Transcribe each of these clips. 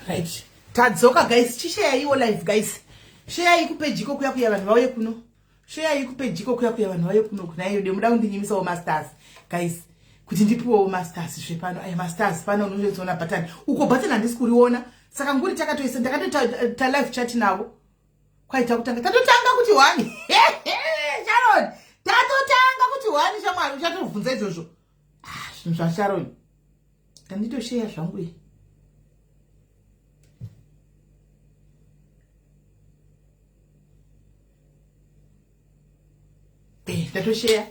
Right, tadzoka guys. Chisheyaiwo live guys, sheyai kupejiko kuya kuya vanhu vauye kuno. Sheyai kupejiko kuya kuya vanhu vauye kuno. Kunaiyo demuda kundinyimisawo masters guys, kuti ndipiwewo masters zvepano. Aya masters pano unozoona button uko, button handisi kuriona. Saka nguri takatoisa, ndakatoita live chat navo kwaita kutanga, tatotanga kuti one. Sharon, tatotanga kuti one. Shamwari, uchatovhunza izvozvo. Ah, zvinhu zvaSharon ndanditosheya zvangu iyi. Eh, ndatosheya,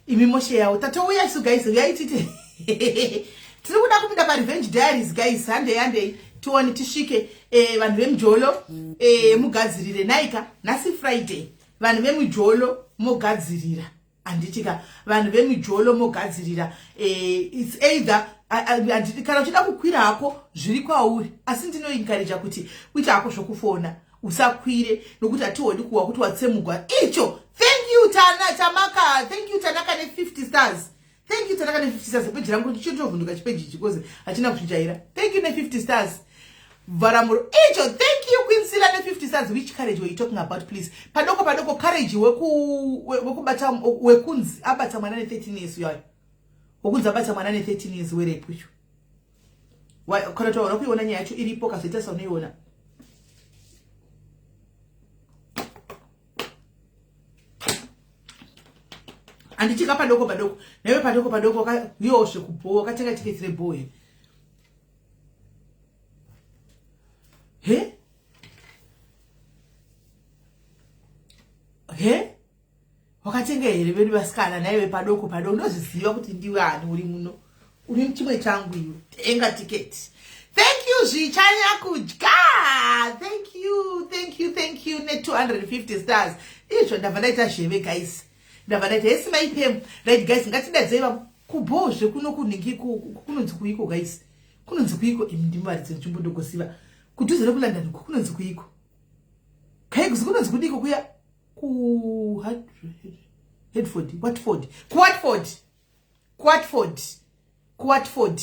imi mosheyawo. Tatouya isu guys, uyai tite. Tiri kuda kupinda parevenge diaries guys. Handei, handei tione tisvike. Vanhu vemujolo, mugadzirire naika nhasi Friday. Vanhu vemujolo mogadzirira, handitika? Vanhu vemujolo mogadzirira. It's either kana uchida kukwira hako, zviri kwauri, asi ndinoencouraja kuti uite hako zvokufona, usakwire, nokuti hatiodi kuwa kuti watsemugwa icho. Thank you Tana Tamaka, thank you Tanaka ne50 stars. Thank you Tanaka ne50 stars. Peji rangu chichitovhunduka chipeji ichi because hachina kuzvijaira. Thank you ne50 stars. Vharamuro icho. Thank you Queen Sila ne50 stars. Which courage were you talking about, please? Padoko padoko courage wekubata, wekunzi abata mwana ne13 years uyayo, wekunzi abata mwana ne13 years, werape icho. Kana taona kuiona nyaya yacho iripo, kazoita saunoiona. Handitika? Padoko padoko naiwe, padoko padoko iwo zvekubhowa. Wakatenga tiketi rebhowa here? He he, wakatenga here vedu vasikana? Naiwe padoko padoko, ndozviziva kuti ndiwe ani uri muno, uri chimwe changu iwe. Tenga tiketi. Thank you Zvichanya Kudya, thank you, thank you, thank you ne250 stars. Izvo ndabva ndaita zheve guys, ndabva ndaita hesi maipemu. Right guys, ngatidadzei vamwe kubhozve kuno kunhingi. Kunonzi kuiko guys? Kunonzi kuiko? Imi ndimi nzvimbo, ndogosiva kudhuze nekuLondon uko. Kunonzi kuiko kaiguzi? Kunonzi kudiko kuya ku Headford, Watford, kuWatford, kuWatford, kuWatford,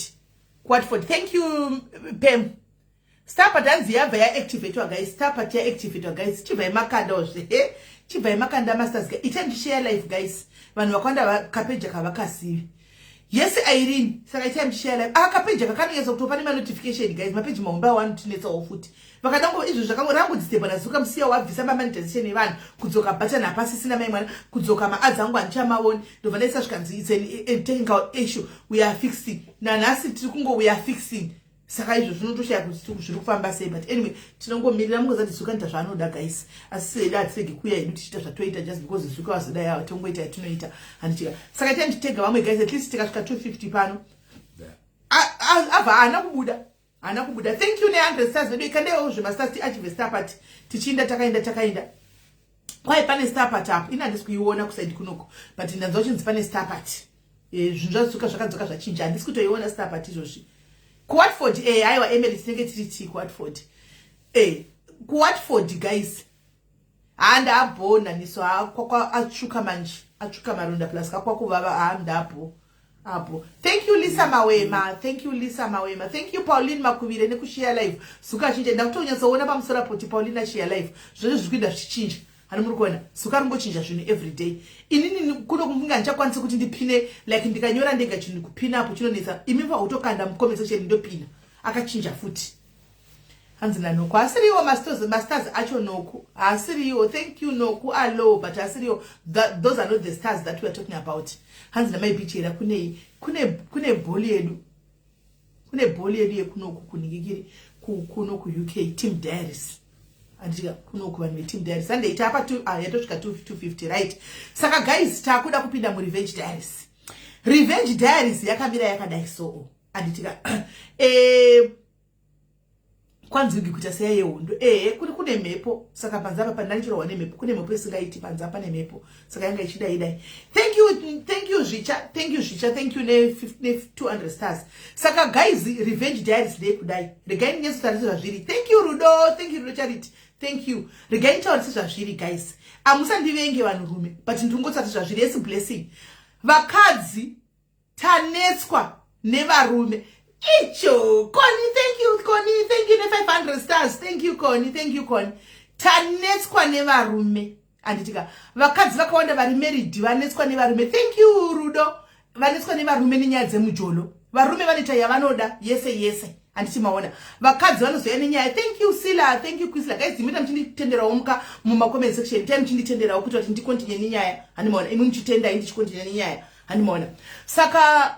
kuWatford. Thank you Pem. Starpart hanzi yabva yaactivatwa guys, starpart yaactivatwa guys. Chibvai makandawozve, chibvai makanda masters. Itai muchishare live guys, vanhu vakawanda kapeja kavakasivi. Yes Irene, saka itai muchishare live. Aka kapeja kakanonyatsa kutopa nemanotification guys. Mapeji mahombe awanotinetsawo futi vakadango izvo zvakangorangodzitebwa naZuka musiya wabvisa mamonetization evanhu, kudzoka button hapasisina mai mwana, kudzoka maads angu handichamaoni. Ndobva ndaisa zvikanzi it's an technical issue, we are fixing. Nanhasi tiri kungo we are fixing. Saka izvo zvinotoshaya kuti zviri kufamba sei, but anyway tinongomirira. Mungozati Zuka nita zvaanoda guys, asi sedu hatiregi kuuya hedu tichiita zvatoita just because Zuka wazoda yava. Tongoita yatinoita, handitika? Saka itai nditega vamwe guys, at least tikasvika 250 pano. Abva haana kubuda, haana kubuda. Thank you ne100 stars vedu. Ikandaiwo zvemastars tiachive star party. Tichiinda, takaenda, takaenda. Kwai pane star party apo, ini handisi kuiona kusaidi kunoko, but ndanzwa chinzi pane star party. Zvinhu zvadzoka, zvakadzoka zvachinja. Handisi kutoiona star party izvozvi kuWatford. Aiwa Emily, tinenge tiri tii kuWatford, kuWatford guys. Handabho naniso atsvuka manje, atsvuka maronda plus kakwakuvava. Handabho apo. Thank you Lisa Mawema, thank you Lisa Mawema, thank you Pauline Makuvire nekushare live. Zuka chinja, ndakutonyatsoona pamusoro apo kuti Pauline ashare live. Zvose zviri kuenda zvichinja hani, muri kuona Zuka ringochinja zvinhu every day. Inini kuno kunge handichakwanisi kuti ndipine, like ndikanyora ndega chinhu kupina apo chinonetsa. Imi vahutokanda mucomment section, ndopina. Akachinja futi. Hanzi naNoku asiriwo mastars acho. Noku haasiriwo. Thank you Noku alo, but asiriwo. Those are not the stars that we are talking about. Hanzi namaipichera kunei? Kune bholi yedu, kune bholi yedu yekunoku kunhingikiri kuno kuUK, Team Diaries, anditika? Kunoku vanhu veTeam Diaries sunday tapa yatosvika 250. Right, saka guys, taakuda kupinda muRevenge Diaries. Revenge Diaries yakamira yakadai soo, anditika? Kwanzi kuita seya yehondo. Ehe, kuri kune mhepo, saka panze apa pandanichirohwa nemhepo, kune mhepo isingaiti panze apa nemhepo, saka yanga ichidai dai. Thank you, thank you Zvicha, thank you Zvicha, thank you ne200 stars. Saka guys, Revenge Diaries ndeyekudai. Regai ndinyatsotarise zvazviri. Thank you Rudo, thank you Rudo Charity, thank you. Regai nditaurise zvazviri guys, amusandivenge vanhurume, but ndingotsati zvazviri. Yes Blessing, vakadzi tanetswa nevarume icho. Koni, thank you Koni, thank you ne500. ne500 stars. Thank you, Connie. Thank you, Connie. Tanetswa nevarume, handitika? Vakadzi vakawanda vari married vanetswa nevarume. Thank you, Rudo. Vanetswa nevarume nenyaya dzemujolo. Varume vanoita yavanoda yese yese, handiti maona? Vakadzi vanozoya nenyaya. Thank you, Sila. Thank you, Quisla. Guys, muita muchinditenderawo muka mumacomment section tai, muchinditenderawo kuti vati ndicontinue nenyaya, handimaona? Imwe muchitendai, ndichicontinue nenyaya, handimaona? Saka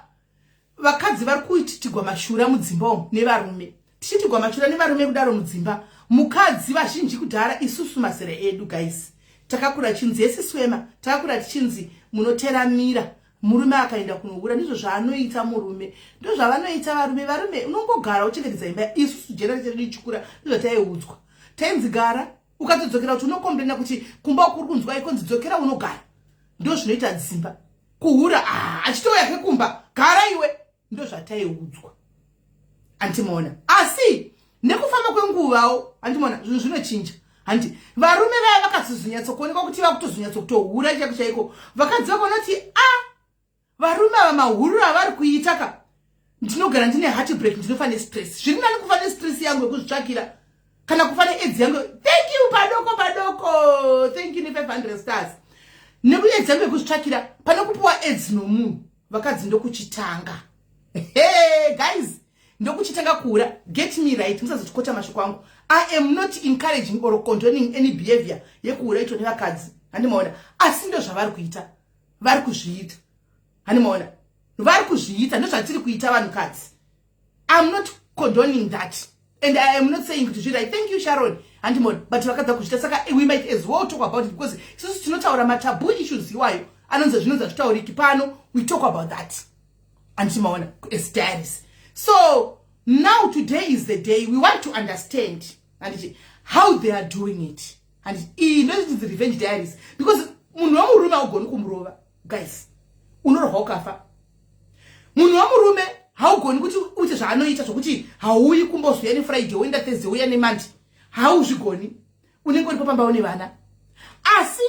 vakadzi vari kuitigwa mashura mudzimba umu nevarume. Tichitigwa mashura nevarume kudaro mudzimba, mukadzi vazhinji kudhara, isusu mazera edu, guys, takakura chinzi yesiswema, takakura tichinzi munoteramira murume akaenda kunohura. Ndizvo zvaanoita murume, ndo zvavanoita varume. Varume unongogara uchengetedza imba. Isusu generation yedu ichikura, ndozvataiudzwa. Tainzi gara, ukatodzokera kuti unocomplaina kuti kumba kuri kunzwa ikonzi dzokera unogara. Ndo zvinoita dzimba kuhura. Ah, achitouya kekumba, gara iwe. Ndo zvataiudzwa, handimaona? Asi nekufamba kwenguvawo, handimaona, zvinhu zvinochinja, handi? Varume vaya vakazozonyatsokuonekwa kuti vakutozonyatsokutohura chaiko chaiko. Vakadzi vakaona kuti a ah, varume ava mahuriro avari kuita ka, ndinogara ndine heartbreak, ndinofa nestress. Zviri nani kufa nestress yangu yekuzvitsvakira kana kufa neAIDS yangu. Thank you, Padoko Padoko. Thank you ne500 stars. NekuAIDS yangu yekuzvitsvakira pane kupiwa AIDS nomunhu. Vakadzi ndokuchitanga. Hey guys, ndokuchitanga kuhura. Get me right, musazotikota mashoko angu. I am not encouraging or condoning any behavior yekuhura ito nevakadzi, handimaona? Asi ndo zvavari kuita, vari kuzviita, handimaona? Vari kuzviita, ndozvatiri kuita vanhukadzi. I'm not condoning that and I am not saying kuti zviri. Thank you, Sharon. Handimona, but vakadza kuzviita, saka we might as well talk about it because isusu tinotaura mataboo issues iwayo anonzi zvinonzi hazvitauriki pano. We talk about that, handimaona, as diaries. So now today is the day we want to understand, handiti, how they are doing it. Handiti iyi ndochinzi Revenge Diaries, because munhu wemurume haugoni kumurova, guys. Unorohwa ukafa. Munhu wemurume haugoni kuti uite zvaanoita zvokuti hauyi kumbozuya neFriday, woenda Thursday, uya neMonday. Hauzvigoni, unenge uripo pamba une vana. Asi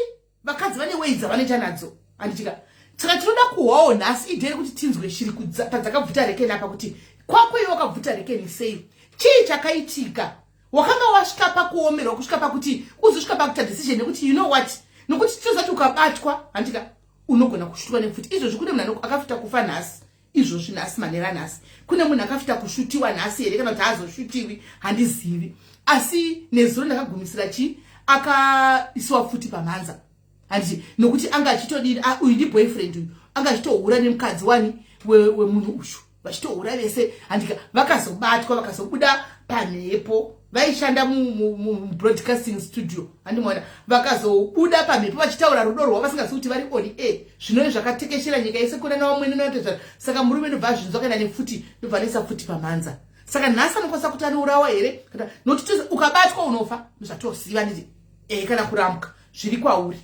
vakadzi vane wei dzavanoita nadzo, handitika? Saka tinoda kuhwawo nhasi iday rekuti tinzwe shiri padzakabvuta rekeni apa, kuti kwako iwe wakabvuta rekeni sei? Chii chakaitika? Wakanga wasvika pakuomerwa kusvika pakuti uzosvika pakuita decision yekuti, you know what, nokuti tinoziva kuti ukabatwa, handika, unogona kushutwa nepfuti. Izvozvi kune munhu akafita kufa nhasi, izvozvi nhasi, manera nhasi, kune munhu akafita kushutiwa nhasi here kana kuti haazoshutiwi, handizivi. Asi nezuro ndakagumisira chi akaisiwa pfuti pamhanza, handiti? Nokuti anga achitodini, uyu ndiboyfriend uyu, anga achitohura nemukadzi wani wemunhu uyu, vachitohura vese, handika? Vakazobatwa, vakazobuda pamhepo. Vaishanda mubroadcasting studio, handimaona? Vakazobuda pamhepo vachitaura rudo rwavo vasingazivi kuti vari on air. Zvinove zvakatekeshera nyika yese kuna navamwene navatezvara. Saka murume ndobva azvinzwa, kaenda nepfuti, ndobva anoisa pfuti pamhanza. Saka nhasi anokwanisa kuti anourawa here? Nokuti ukabatwa unofa, zvatoziva nditi e kana kuramuka zviri kwauri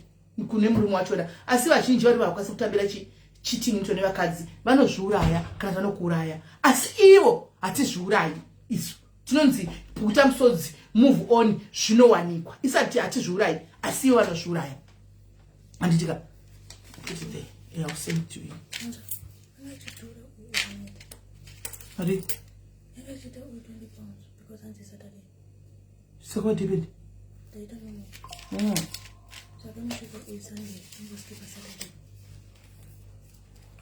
kune murume wachona. Asi vazhinji vari vakwanisa kutambira cheating ito nevakadzi vanozviuraya kana vanokuuraya. Asi ivo hatizviurayi isu, tinonzi pukuta musodzi, move on, zvinowanikwa. Isati hatizviurayi, asi ivo vanozviuraya, handitika? Put it there. Yeah, I'll send it to you. Adi. Saka what happened?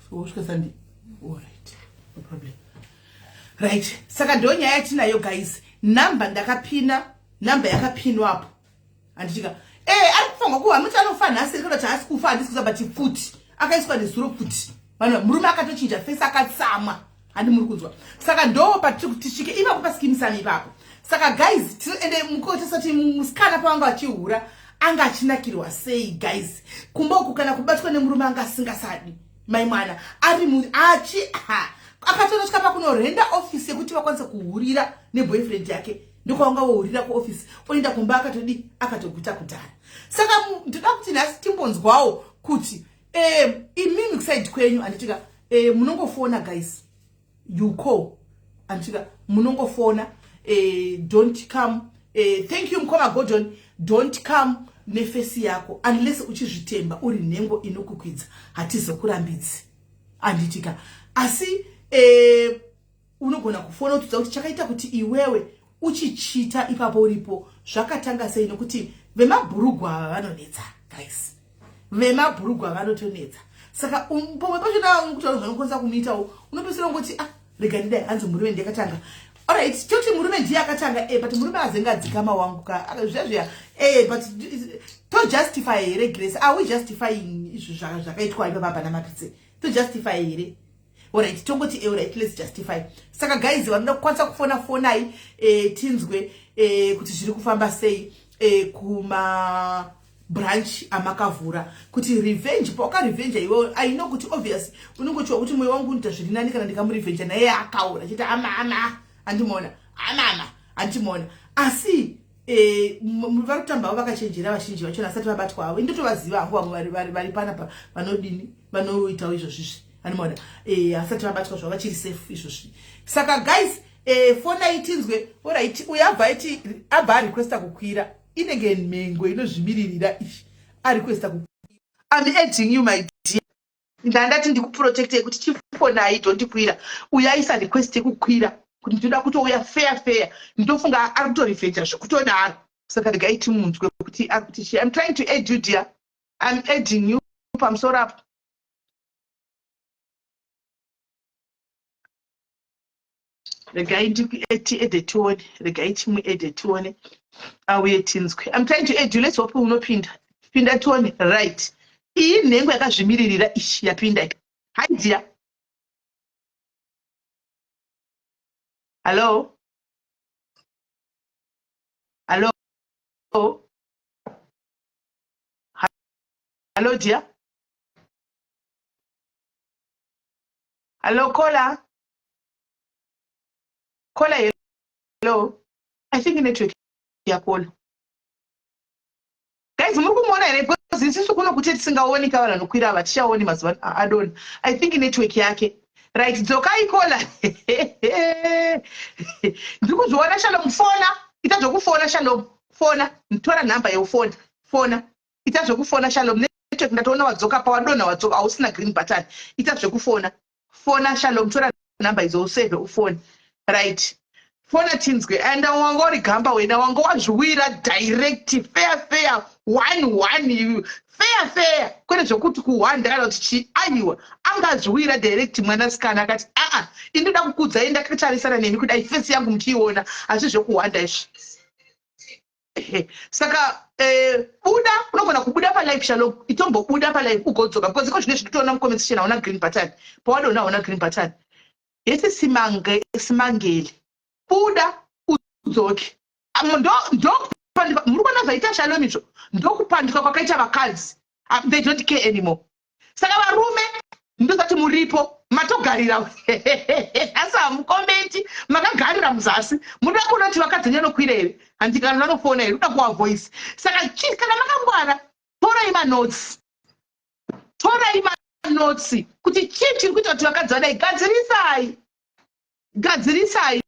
So wasvika Sunday. All right. No problem. Right. Saka ndo nyaya yatinayo, guys. Namba ndakapina, namba yakapinwapo. Handitika? Eh, ari kufanirwa kuva muti anofa nhasi kana kuti haasi kufa, handisi kuziva, but pfuti akaiswa nezuro pfuti. Vanhu, murume akatochinja face, akatsamwa, handi muri kunzwa? Saka ndo patiri kuti tisvike ipapo paSkeem Saam ipapo. Saka guys, ende mukotesati musikana pavanga vachihura anga achinakirwa sei, guys, kumba uku kana kubatwa nemurume anga asingasadi mai mwana ari achi akatonosvika pakunorenda ofisi yekuti vakwanise kuhurira neboyfriend yake. Ndokwavanga vohurira kuofisi, oenda kumba akatodi akatoguta kudhara. Saka ndoda kuti nhasi timbonzwawo kuti imimi kuside kwenyu, handitika, munongofona, guys, you call, handitika? Munongofona. Don't come, thank you, mukoma Gordon. Don't come neface yako unless uchizvitemba uri nhengo inokukwidza. Hatizokurambidzi, handitika? Asi unogona kufona kutudza kuti chakaita kuti iwewe. uchichita ipapo uripo zvakatanga sei nokuti vemabhurugwa ava vanonetsa guys vemabhurugwa vanotonetsa saka um, pomwe pacho naakutaura zvanokwanisa kumuitawo unopedzisira ungoti ah rega ndidai hanzi murume ndiye akatanga alright toti murume ndiye akatanga e but murume azenge adzikama wangu ka zviya zviya e but tojustify here Grace are we justifying izvo zvakaitwa ipapa pana Mapitse tojustify here alright tongoti e alright let's justify saka guys vanoda kukwanisa kufona fonai e, tinzwe e, kuti zviri kufamba sei e, kuma branch amakavhura kuti revenge pawakarevenja iwe i know kuti obvious unongochiwa kuti moyo wangu unoita zviri nani kana ndikamurevenja naye akaura chiti ama ama andimuona ama ama andimuona asi eh, vari kutamba avo vakachenjera vazhinji vachona asati vabatwa avo indotovaziva hangu vamwe vari panapa vanodini vanoitawo izvozvizvi andimuona eh, asati vabatwa zvavo vachiri safe izvozvi saka guys eh, fonai tinzwe orit uyo abva aiti abva arequesta kukwira inenge mhengo inozvimiririra izvi arequesta ku I'm adding you my dear ndandati ndikuprotecte kuti chifonai dondikwira uyo aisa request yekukwira kuti ndinoda kutouya fair fair ndofunga ari kutorefeja zvekutodaro saka regai timunzwe kuti ari kuti chii I'm trying to add you dear I'm adding you pamusoro apo regai tiede tione regai timuede tione auye tinzwe I'm trying to add you let's hope unopinda pinda tione right iyi nhengo yakazvimiririra ishi yapinda hi dear hello hello hello dear hello caller caller hello i think network yacaller guys muri kumuona here because isusu kuno kuti tisingaoni ka vanhu vanokwira ava tichaoni mazuva adona i think network yake right dzokai caller ndiri kuzviona shalom fona ita zvekufona shalom fona tora nhamba yeufona fona ita zvekufona shalom network ndatoona wadzoka pawadonha wadzoka hausina green button ita zvekufona fona shalom tora nhamba idzo useve ufone right fona tinzwe and wanga uri gamba wena wanga wazviwira direct fair fair one one you fair fair kwete zvekuti kuhwanda kana kuti chii aiwa anga azviwira direct mwanasikana akati aa indoda kukudzai ndakatarisana nemi kudai face yangu muchiiona asi zvekuhwanda izvi saka eh, buda unogona kubuda palive shalom itombobuda palive ugodzoka because iko zvine zvinotoona mucomment section hauna green button pawadona hauna green button yese simangeli buda udzoke ndokupanduka muri kuona zvaita shalom izvo ndokupanduka kwakaita vakadzi ah, they don't care anymore saka varume ndozati muripo matogarira asi hamukomenti makagarira muzasi munoda kuona kuti vakadzi vanokwira here handi kana vanofona here uda kuwa voice saka chii kana makangwara torai manotsi torai manotsi kuti chii chiri kuita kuti vakadzi vadai gadzirisai gadzirisai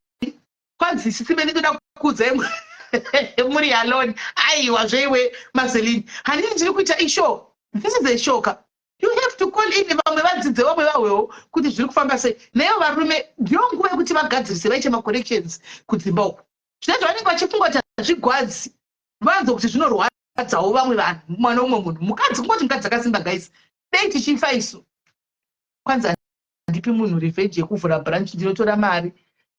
kwanzi sisi mene ndoda kukuudzai muri alone aiwa zveiwe mazelini handiti ndiri kuita ishow this is a show ka you have to call in vamwe vadzidze vamwe vahwewo kuti zviri kufamba sei naivo varume ndiyo nguva yekuti vagadzirise vaite macorrections kudzimba uku zvine zvavanenge vachifunga kuti hazvigwadzi vanzwa kuti zvinorwadzawo vamwe vanhu mwana umwe munhu mukadzi kungoti mukadzi akasimba guys dei tichifa isu kwanzi handipi munhu revenge yekuvhura branch ndinotora mari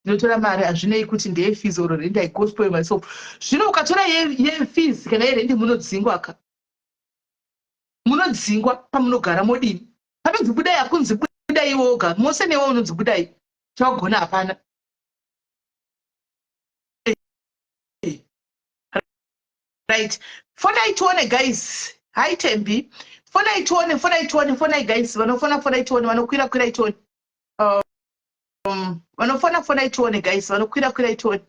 ndinotora mari hazvinei kuti ndeyefees or rent i go spoil myself zvino ukatora yefees kana yerendi munodzingwa ka munodzingwa pamunogara modini panonzi budai hakunzi budai woga mose newe unonzi budai chawagona hapana right fonai tione guys hi tembi fonai tione fonai tione fonai guys vanofona fonai tione vanokwira kwirai tione vanofona fonai tione guys vanokwira kwirai tione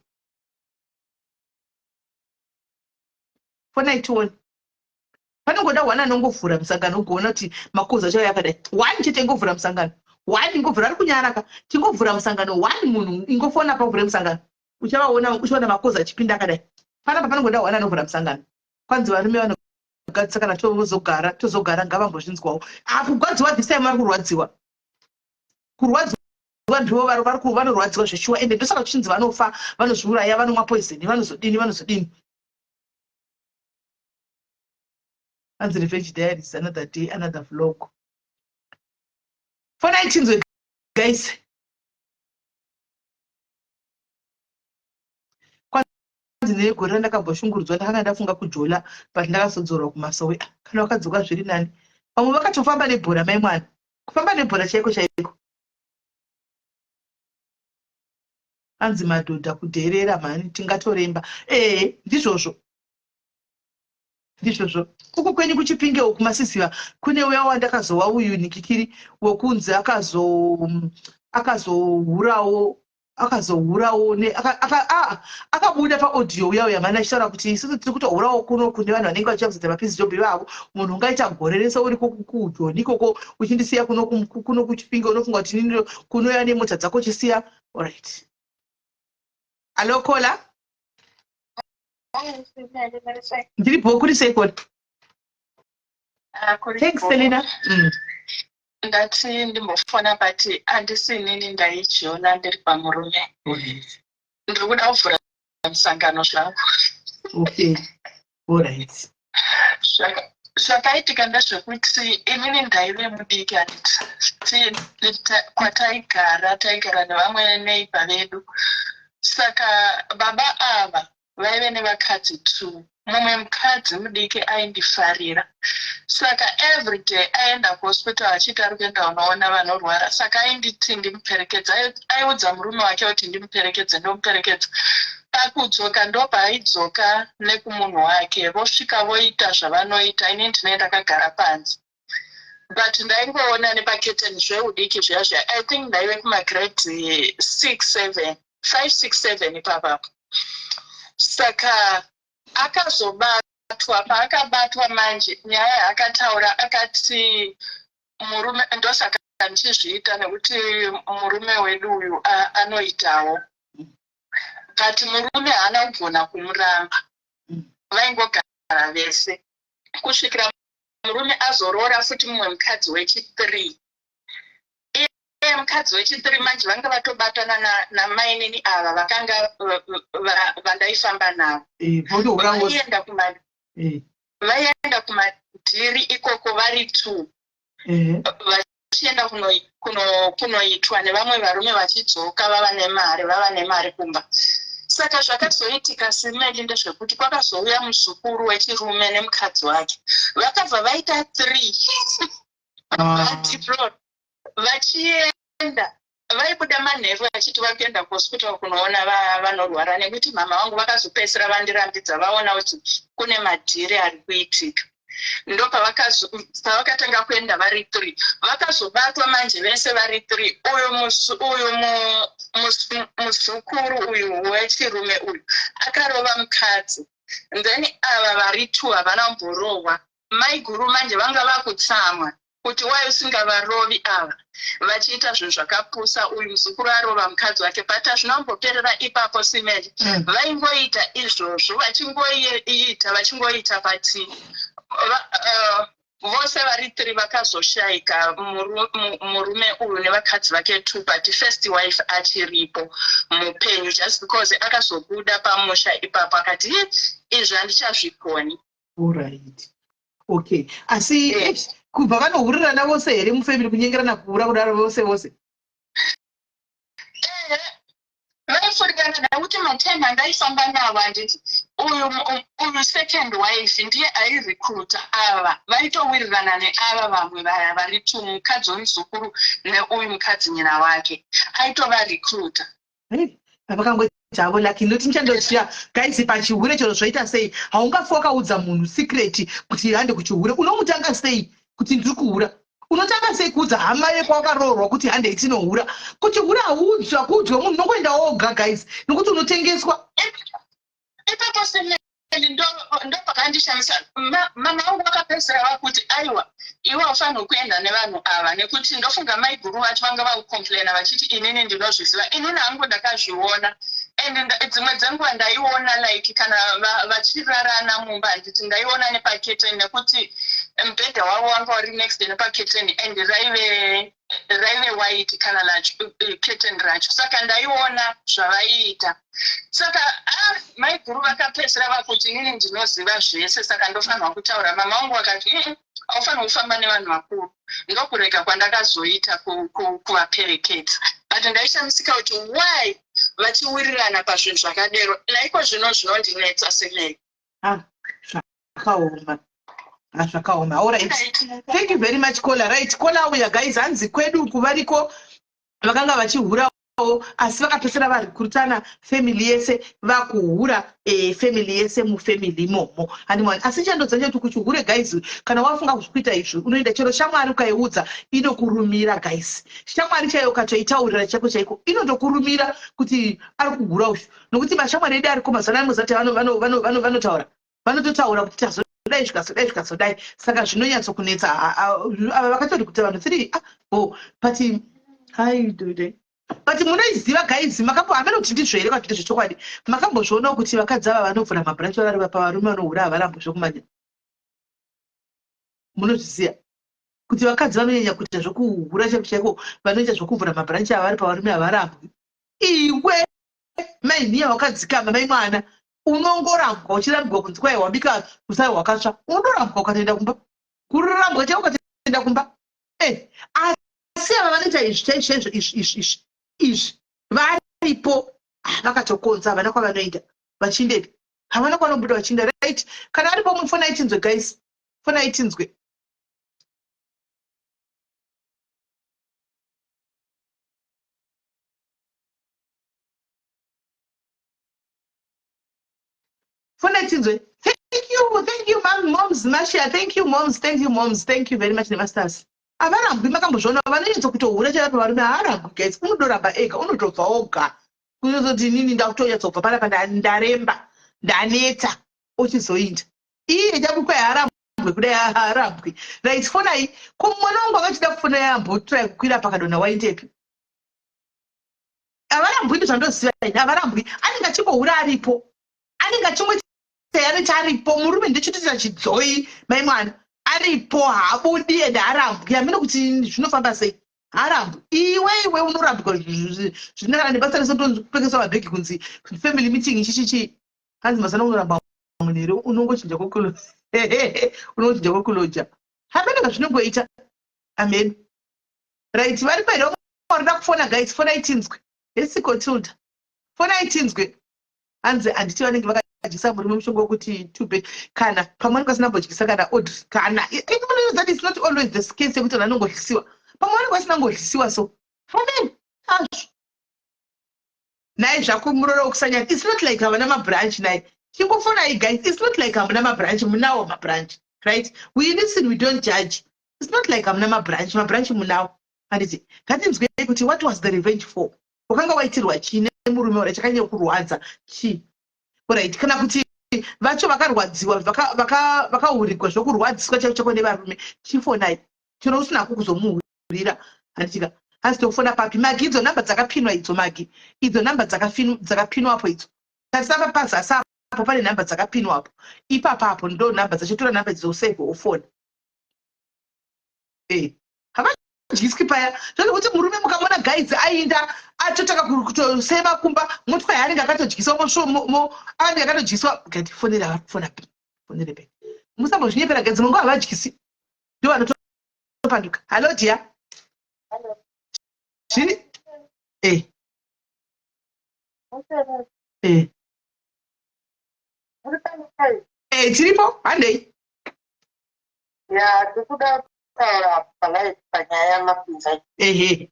fonai tione panongoda one anongovhura musangano ugoona kuti makozi acho yakadai one chete ingovhura musangano one ingovhura ari kunyara ka tingovhura musangano one munhu ingofona pavhure musangano uchavaona uchiona makozi achipinda akadai panapa panongoda one anovhura musangano kwanzi varume vanogadzisa kana tozogara tozogara ngavambozvinzwawo akugwadziwa this time vari kurwadziwa kurwadziwa Ndivo vanorwadziwa zveshuwa, ende ndosaka kuchinzi vanofa, vanozviuraya, vanomwa poison, vanozodini, vanozodini. Hanzi Revenge Diaries, another day, another vlog. Fonai tinzwe, guys. Kwanzi negore randakamboshugurudzwa, ndakanga ndafunga kujola, but ndakazodzorwa kumasowe. Ah, kana wakadzoka zviri nani. Vamwe vakatofamba nebhora, mai mwana, kufamba nebhora chaiko chaiko. Hanzi madhodha kudherera mhani, tingatoremba. Ee, ndizvozvo, ndizvozvo. Uku kwenyu kuChipinge uku, masiziva kune uya wandakazowa uyu nikikiri wekunzi akazohurawo, akazohurawo, akabuda paaudio uya uya mani, achitaura kuti isusu tiri kutohurawo kuno kune vanhu vanenge vachiya kuzoita mapiece job ivavo. Munhu ungaita gore rese uri kujoni ikoko, uchindisiya kuno kuChipinge, unofunga kuti nini kunoya nemota dzako uchisiya. Alright, hello caller. Ndiri bho, kuri sei caller? Thanks, Selina. Ndati ndimbofona, but handisi inini ndaijiona, ndiri pamurume. Ndiri kuda kuvhura musangano zvangu. Okay, alright. Zvakaitika ndezvekuti inini ndaive mudiki, handiti? Kwataigara, taigara nevamwe neighbour vedu. Saka baba ava vaive nevakadzi two. Mumwe mukadzi mudiki aindifarira, saka everyday aenda kuhospital achiti ari kuenda unoona vanorwara. Saka ainditi ndimuperekedze, aiudza murume wake kuti ndimuperekedze, ndomuperekedza. Pakudzoka ndopaaidzoka nekumunhu wake, vosvika voita zvavanoita. Ini ndinee ndakagara panze, but ndaingoona nepaketeni zveudiki zviya zviya. I think ndaive kumagrade 6, 7, 5, 6, 7 ipapapo. Saka akazobatwa. Paakabatwa manje, nyaya yaakataura, akati murume, ndosaka ndichizviita nekuti murume wedu uyu anoitawo. But murume haana kugona kumuramba. Vaingogara vese kusvikira murume azoroora futi mumwe mukadzi wechi3. Iye mukadzi wechi3 manje vanga vatobatana namainini ava vakanga vandaifamba navo. Vaienda kumadhiri ikoko vari two, vachienda kunoitwa nevamwe varume, vachidzoka vava nemari, vava nemari kumba. Saka zvakazoitika simeli ndezvekuti kwakazouya muzukuru wechirume nemukadzi wake, vakabva vaita three. Vachienda, vaibuda manheru vachiti vari kuenda kuhospital kunoona vanorwara, nekuti mama vangu vakazopedzisira vandirambidza vaona kuti kune madhiri ari kuitika. Ndopavakatanga kuenda vari three. Vakazobatwa manje vese vari three. Uyu uyu muzukuru uyu wechirume uyu akarova mukadzi, then ava vari two havana kumborohwa. Maiguru manje vanga vakutsamwa kuti wai usingavarovi ava vachiita zvinhu zvakapusa, uyu muzukuru arova mukadzi wake. But hazvina kumboperera ipapo, simeli. Vaingoita izvozvo, vachingoita, vachingoita, but vose vari three vakazoshayika, murume uyu nevakadzi vake two, but first wife achiripo mupenyu, just because akazobuda pamusha ipapo akati, "Izvi handichazvigoni." Alright, okay. Asi kubva vanohurirana vose here mufamily, kunyengerana kuhura kudaro vose vose? Ehe, vaifurirana, nekuti matime andaifamba navo, handiti, uyu second wife ndiye airecruita ava. Vaitowirirana neava vamwe vaya vari two, mukadzi wemuzukuru neuyu mukadzi nyina wake, aitovarecruita. Vakangoita havo lucky, noti ndichandoziva, guys, pachihure chero zvoita sei, haungafi wakaudza munhu secret kuti hande kuchihure. Unomutanga sei kuti ndiri kuhura? Unotanga sei kuudza hama yekwawakaroorwa kuti handei tinohura? Kuchihura hauudzwa, kuudzwa munhu, unongoenda woga, guys, nokuti unotengeswa. Ipapo semeli ndopakandishamisa. Mama vangu vakapedzisira vakuti, "Aiwa, iwe haufaniri kuenda nevanhu ava," nekuti ndofunga maiguru vacho vanga vakucomplaina vachiti inini ndinozviziva. Inini hangu ndakazviona, and dzimwe dzenguva ndaiona like kana vachirarana mumba, handiti, ndaiona nepaketeni, nekuti mubhedha wavo wanga uri next nepaketeni, and raive Raive white color lacho, curtain racho, saka ndaiona zvavaiita. Saka ah, maiguru vakapedzisira vakuti inini ndinoziva zvese, saka ndofanirwa kutaura. Mama vangu vakati, haufanirwa kufamba nevanhu vakuru." Ndokurega kwandakazoita kuvaperekedza, but ndaishamisika kuti why vachiwirirana pazvinhu zvakadero. Naiko zvino zvinondinetsa semei. Ah, zvakaoma. Ah, zvakaoma. Alright, thank you very much, caller. Right, caller uya guys, hanzi kwedu uku variko vakanga vachihurawo, asi vakapesera varikurutana family yese vakuhura, family yese mufamily imomo, handimwani. Asi chandodza chekuti kuchihure guys, kana wafunga kuita izvi, unoenda chero shamwari ukaiudza inokurumira guys. Shamwari chaiyo ukatoitaurira chako chaiko inotokurumira kuti ari kuhura uyu, nokuti mashamwari edu ariko mazuva ano muzati vanotaura, vanototaura kuti tazodai, zvikazodai, zvikazodai. Saka zvinonyatsokunetsa. Ava vakatori kuti vanhu three, ah, oh, but hai dude, but munoiziva guys, makambo hamene kuti ndizvo here kana kuti ndezvechokwadi, makambozvionawo kuti vakadzi ava vanovhura mabranch vari pavarume vanohura havarambwi zvokumanya? Munozviziva kuti vakadzi vanonyanya kuita zvokuhura chaiko chaiko, vanoita zvokuvhura mabranch ava vari pavarume havarambwi? Iwe mainhiya wakadzikama, mai mwana, unongorambwa, uchirambwa kunzi kwai wabika usai hwakatsva. Unorambwa ukatoenda kumba, kurambwa chaiko ukatoenda kumba. Asi ava vanoita izvi chaizvo chaizvo, izvi izvi izvi izvi varipo, ah, vakatokonza, havana kwavanoenda vachindepi, havana kwavanobuda vachinda. Right, kana aripo mufona ichinzwe guys, fona ichinzwe. Fona ichinzwe. Thank you, thank you, mom, moms Marcia, thank you moms, thank you moms, thank you very much nemasters. Havarambwi, makambozviona? Vanonyatsa kutohura chaiva pavarume haarambwi guys, unodoramba ega, unotobva oga, kuzoti inini ndakutonyatsobva panapa, ndaremba, ndaneta, ochizoinda iye chabukwai haarambwe kudai, haarambwi. Right, fonai. Ko mwana wangu akachida kufona, yambotry kukwira pakadonha, waindepi? Havarambwi, ndozvandoziva ini, havarambwi. Anenge achingohura aripo, anenge achingoita anoti aripo murume, ndochitoita chidzoi mai mwana aripo, haabudi ende haarambwi. Hamene kuti zvinofamba sei, haarambwi. Iwe iwe unorambwa zvina kana nebasa rese, kupfekeswa mabhegi kunzi family meeting chichichi, hanzi mazana unoramba munhu here? Unongochinja unongochinja kwekuloja, hamene zvazvinongoita, amen. Right, vari here varida kufona guys? Fona itinzwe. Hesiko Tilda, fona itinzwe. Hanzi handiti vanenge vakadyisa murume mushonga wekuti too bad, kana pamwe vanenge vasina kumbodyisa kana Audrey kana that is not always the case yekuti vanhu vanongodyisiwa, pamwe vanenge vasina kungodyisiwa, so amen azvo nai zvako muroro wekusanyanya. It's not like havana mabranch nai, chingofonai guys. It's not like hamuna mabranch, munawo mabranch, right? We listen, we don't judge. It's not like hamuna mabranch, mabranch munawo, handiti? Ngatinzwei kuti what was the revenge for? Wakanga waitirwa chii nemurume ura chakanyanya kurwadza chii? Right, kana kuti vacho vakarwadziwa, vakaurigwa zvokurwadziswa chaiko chako nevarume, chifonai chero usinako kuzomuhurira, handitika? Hanzi tokufona papi Magi? Idzo namba dzakapinwa idzo Magi, idzo namba dzakapinwapo idzo, tarisa pazasi apo pane namba dzakapinwapo ipapapo, ndo namba dzacho. Tora namba idzo, usave wofona. Havadyiswi paya zvekuti murume mukamona guys ainda atotaka kutoseva kumba, motwa yaanenge akatodyiswa, anenge akatodyiswa. Ngatifonere, vari fonere pe, musambozvinyepera guys, mungu havadyisi, ndo vanotopanduka. Hallo dear, zviri tiripo, handei. Ya, ndikuda kutaura palive panyaya yamapinza. Ehe.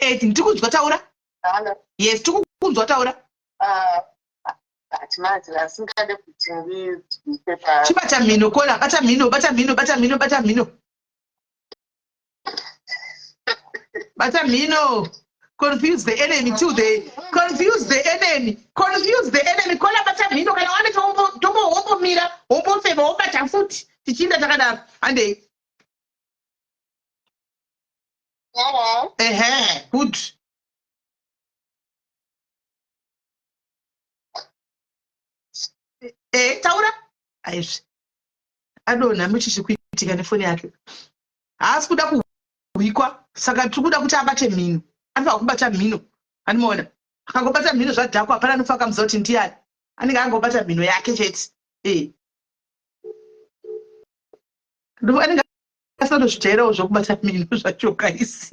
Ndiri kunzwa, taura. Hello. Yes, tiri kukunzwa, taura. Hatimati asingade kuti ndiite pa Chibata mhino kola, bata mhino, bata mhino, bata mhino, bata mhino, bata mhino. Confuse the enemy till they confuse the enemy, confuse the enemy. Kola, bata mhino. Kana wane tombo wombomira, wombofema, wobata futi, tichiinda takadaro, handei. Hello. Ehe, good. Taura aizvi. Adonha muchichi kuitika nefoni yake. Haasi kuda kuhwikwa, saka tiri kuda kuti abate mhino. Anofanira kubata mhino. Anomuona. Akangobata mhino zvadhakwa, hapana anofa akamuziva kuti ndiani. Anenge angobata mhino yake chete. Eh. Anenge asina kutozvijairawo zvokubata mhino zvacho guys.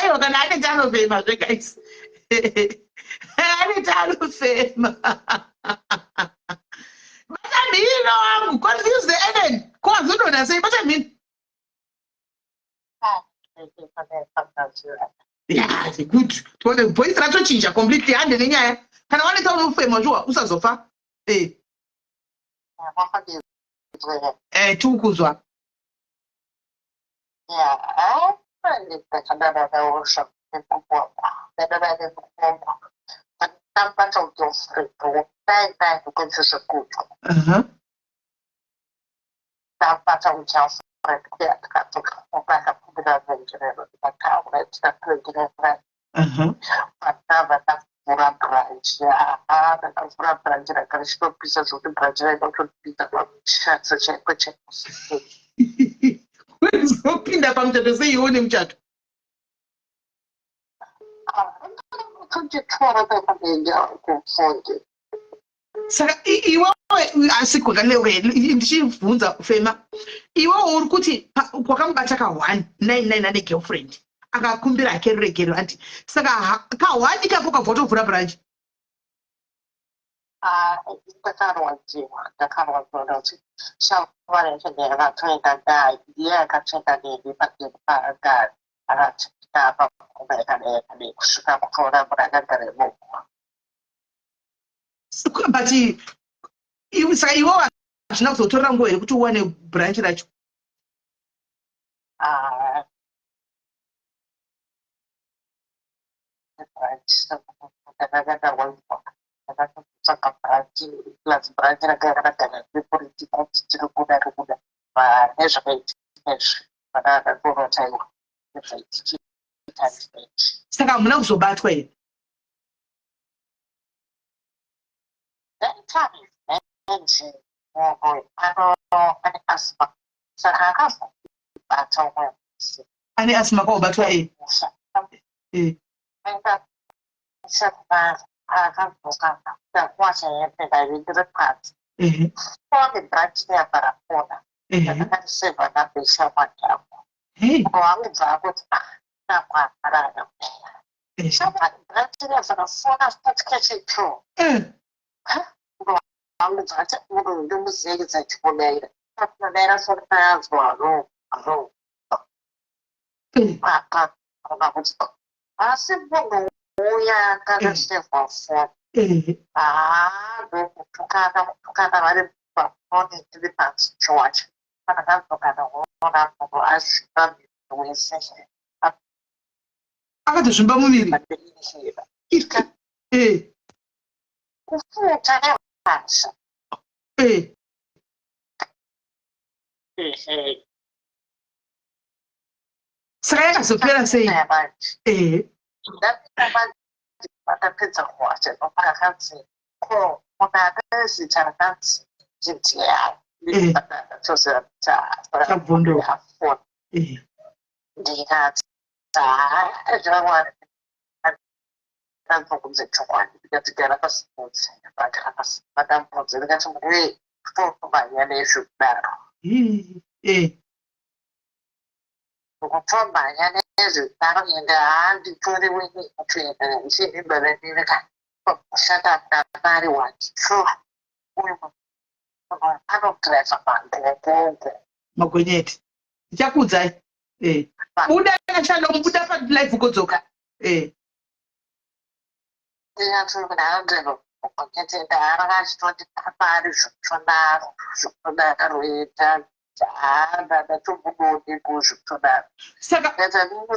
Aiwa kana anenge anofema zve guys. Anenge anofema. Bata mhino wangu, confuse the enemy. Ko wazodonha sei? Bata mhino. Yeah, good. Tione voice ratochinja completely hande nenyaya. Kana waneta unofema zviwa usazofa. Eh. Eh, tikukuzwa. Ndakavhura branch haa ndakavhura branch ranga richitopisa zvekuti branch raida kutopinda pamuchato chaiko chaiko. Wezopinda pamuchato sei iwe une muchato? Kutochitora pekuenda kufundi. Saka iwewe asi kwakaleuka ndichibvunza fema iwewe uri kuti kwakamubata ka 199 ane girlfriend akakumbira hake ruregerero anti saka ka 1 ikako kabva watovhura branch. Ah, ndakarwadziwa ndakarwadziwa ndati shamwari yacho ndayakatoenda naye ndiye akatoenda neni pageni paagari akati ndapa pfuma yakadai yakadai kusvika kutoona munhu akagara imomo. But saka iwewe hazvina kuzotorera nguva here kuti uwane branch racho? Ah, branch ndakanga ndarwadziwa ndakatotsvaga branch plus branch ranga rakagara repoliti kuti tiri kuda tiri kuda nezvakaitika izvi vana nezvaitika. Saka hamuna kuzobatwa here? Ane asthma kwaobatwa e eh. Hey. Eh. Eh. Asi munhu uya akasevha foni Eh. haa ndokutukana kutukana vari pafoni tiri pachiwacho pandakadzoka ndakuona munhu azvimba muviri wese. Akatozvimba muviri. Eh. Kufuta nehasha. Eh. Ehe. Saka yakazopera sei? Eh. Ndapinda manje pandapedza kuwacha pakanzi ko munhu ane zita rakanzi ndiani? Eh. Ndatoziva kuti Chabvondoka. afona. Eh. Ndikati haa zvamwari ndakabvunza chokwadi ndikati gara pasi bvunze ndakagara pasi vakabvunza ndikati murume kutomhanya nezvekudaro. Ii, Eh. Kutomhanya nezvekudaro ende handitori wini kutoenda ndichivimba vendireka kushanda mari wati uyu munhu anodhiraivha magogogo. Magonyeti. Ndichakuudzai. Eh. Buda Shalom, buda pa live ukodzoka. Eh. Ndingatoti munhu anodhiraivha magonyeti ende haanga achitondipapari zvekutodaro zvekutodaro enda haa ndatobudawo ndego zvekutodaro. Saka Ndati eh. munhu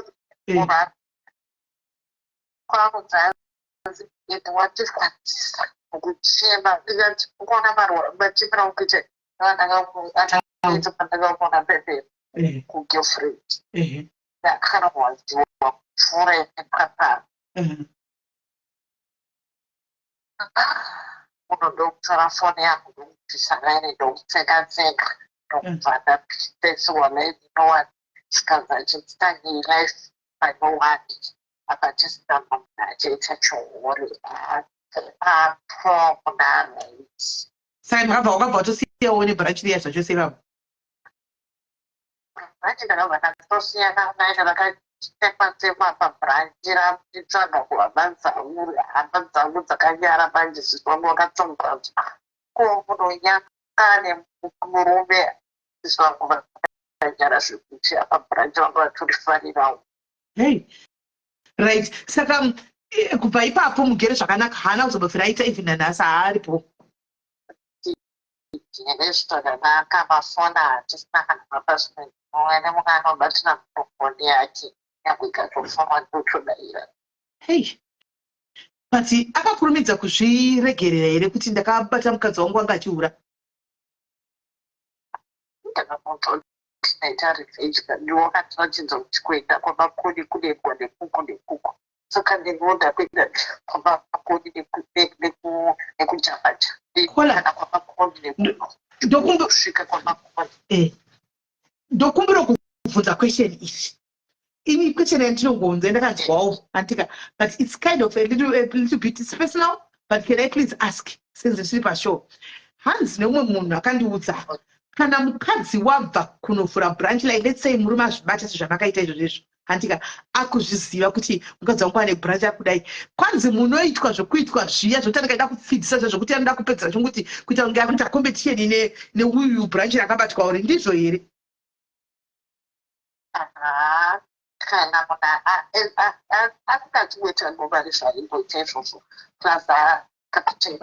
kwakunzi ende watirwadzisa mukuchema ndikati ukuona machemero akuita andakaita pandakaona bebe Eh. kugirlfriend Eh. ndakarwadziwa kupfuura nepaparo. Eh. Munhu ndokutora foni yangu ndokubvisa line ndokupfeka pfeka ndokubva ndapesiwa line inowani zvikanzi achitanga life panyowani apa tisina munhu achiita chihure apo kudaro. Saka ndakabva wakabva watosiyawo nebranch riya zvachose ivavo? Branch ndakabva ndatosiyana nayo, ndakatekwa tekwa pabranch raitsvaga kuhama dzangu. Hama dzangu dzakanyara manje, sisi vangu vakatsonga ko munonyanga nemurume. Sisi vangu vakanyara zvekuti apa branch vangu vatorifarirawo. Hey, right, saka kubva ipapo mugere zvakanaka, haana kuzombobvira aita, even nanhasi haaripo? Tigere zvakanaka, mafoni hatisina kana mapasword. Mumwe nemumwe anobatira mufoni yake, nyangwe ikatofonwa ndotodaira. Hey, but akakurumidza kuzviregerera here kuti ndakabata mukadzi wangu anga achihura? Ndakamuudza kuti ndaita revenge kadiwa, wakatiratidza kuti kuenda kwaMakoni kunoendwa nekuku nekuku, saka ndinoda kuenda kwaMakoni nekuJabaja. Kola. Kana kwaMakoni nekuku kusvika kwaMakoni. Ndokumbira kubvunza question iyi. Ini question yandinongonza ndakanzwawo andika, but it's kind of a little bit, it's personal, but can I please ask since ndiri pashow? Hanzi neumwe munhu akandiudza, kana mukadzi wabva kunovhura branch line, let's say murume azvibata sezvamakaita izvozvo izvo, handika, akuzviziva kuti mukadzi wangu ane branch akudai, kwanzi munoitwa zvokuitwa zviya zvokuti anenge aida kupfidzisa zviya zvokuti anoda kupedzera chonguti kuita kunge akuita competition neuyu branch rakabatwa uri, ndizvo here? Aha, kana munhu asingachiweta ngoma rezvaimboita izvozvo, plus kakuti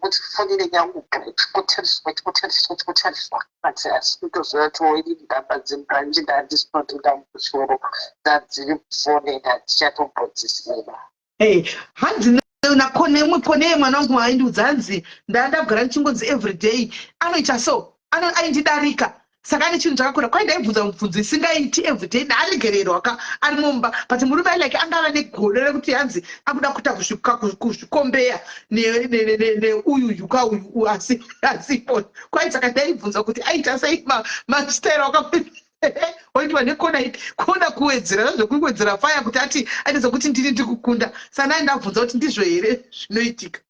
kuti foni inenge yangogara ichikotariswa, ichikotariswa, ichikotariswa, but asi kutoziva kuti inini ndamba dzebranch ndandisinotoda musoro dzadziri kufoni, handichatombodzisiva. Hey, hanzi nakone umwe kone mwana wangu aindiudza, hanzi ndandagara ndichingonzi everyday anoita so, aindidarika, saka ane chinhu chakakura. Kwai ndaibvunza mubvunzo isingaiti, everyday ndaaregererwa ka ari mumba, but murume alike angava negodo rekuti hanzi akuda kuita kuzvikombeya neuyu yuka uyu asi asipo. Kwai saka ndaibvunza kuti aita sei mastyle waka waitwa nekona ipi, kona kuwedzera zvekuwedzera faya kuti ati aite sekuti ndini ndiri kukunda. Saka ndai ndabvunza kuti ndizvo here zvinoitika?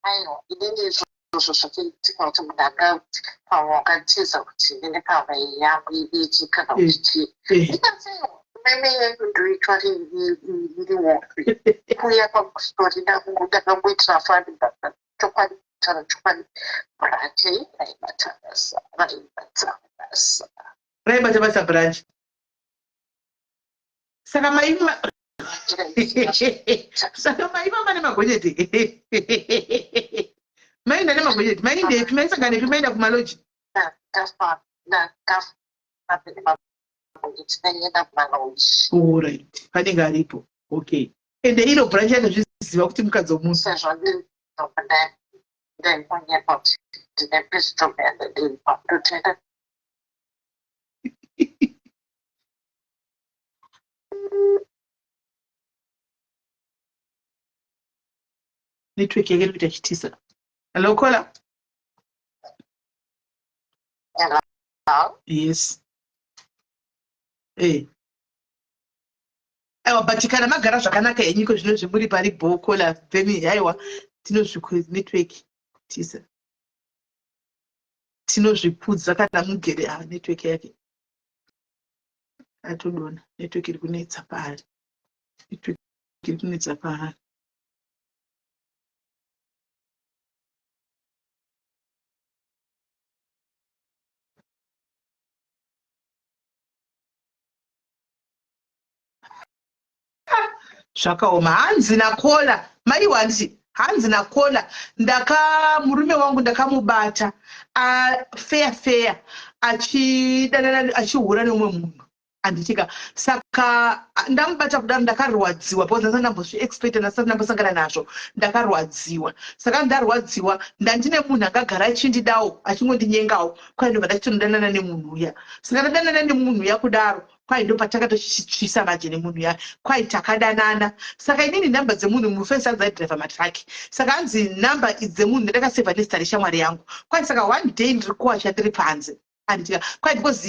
Aiwa, inini izvozvo zvakaitika kuti munhu anga pamwe wakatiza kuti inini pamwe yangu idiki kana kuti chii, ndikatsewa meme yenyu ndoitwa iri wopi kuya pamustori. Ndakangoitira fani, but chokwadi, kutaura chokwadi, branch raibata basa, raibata basa. Raibata basa branch. Saka maima, saka maifamba nemagonyeti, mainda nemagonyeti, maindepi, maisanganepi, maenda kumalodge? Ndakafamba nemagonyeti, ndaienda kumalodge. Alright, panenge aripo, okay. Ende iro branch anozviziva kuti mukadzi womunhu? Sezvo ndaimonyepa kuti ndine pistol yandadimba, ndotenda. Network yake iri kuita chitisa. Hello, caller. Hello. Yes. Eh, aiwa, but kana magara zvakanaka henyu iko zvino zvimuri pari bho, caller, then aiwa, tinozvikwe network tisa tinozvikudza kana mugere. Ah, network yake atodona. Network iri kunetsa paari, network iri kunetsa paari. Zvakaoma. Hanzi nacaller, maiwa, handiti, hanzi nacaller, ndaka murume wangu ndakamubata feya feya achidanana, achihura neumwe munhu, handitika. Saka ndamubata kudaro ndakarwadziwa because ndasati ndambozviexpecta, ndasati ndambosangana nazvo. Ndakarwadziwa, saka ndarwadziwa ndandine munhu angagara achindidawo, achingondinyengawo. Kwai ndobva ndachitondodanana nemunhu uya. Saka ndadanana nemunhu uya kudaro. Kwai ndopatakatochitsvisa manje nemunhu ya kwai takadanana. Saka inini nhamba dzemunhu mufesi anzi aidriver matraki. Saka hanzi nhamba idzi dzemunhu ndakasevha nezita reshamwari yangu. Kwai saka one day ndiri kuwacha ndiri panze. Anditika kwai because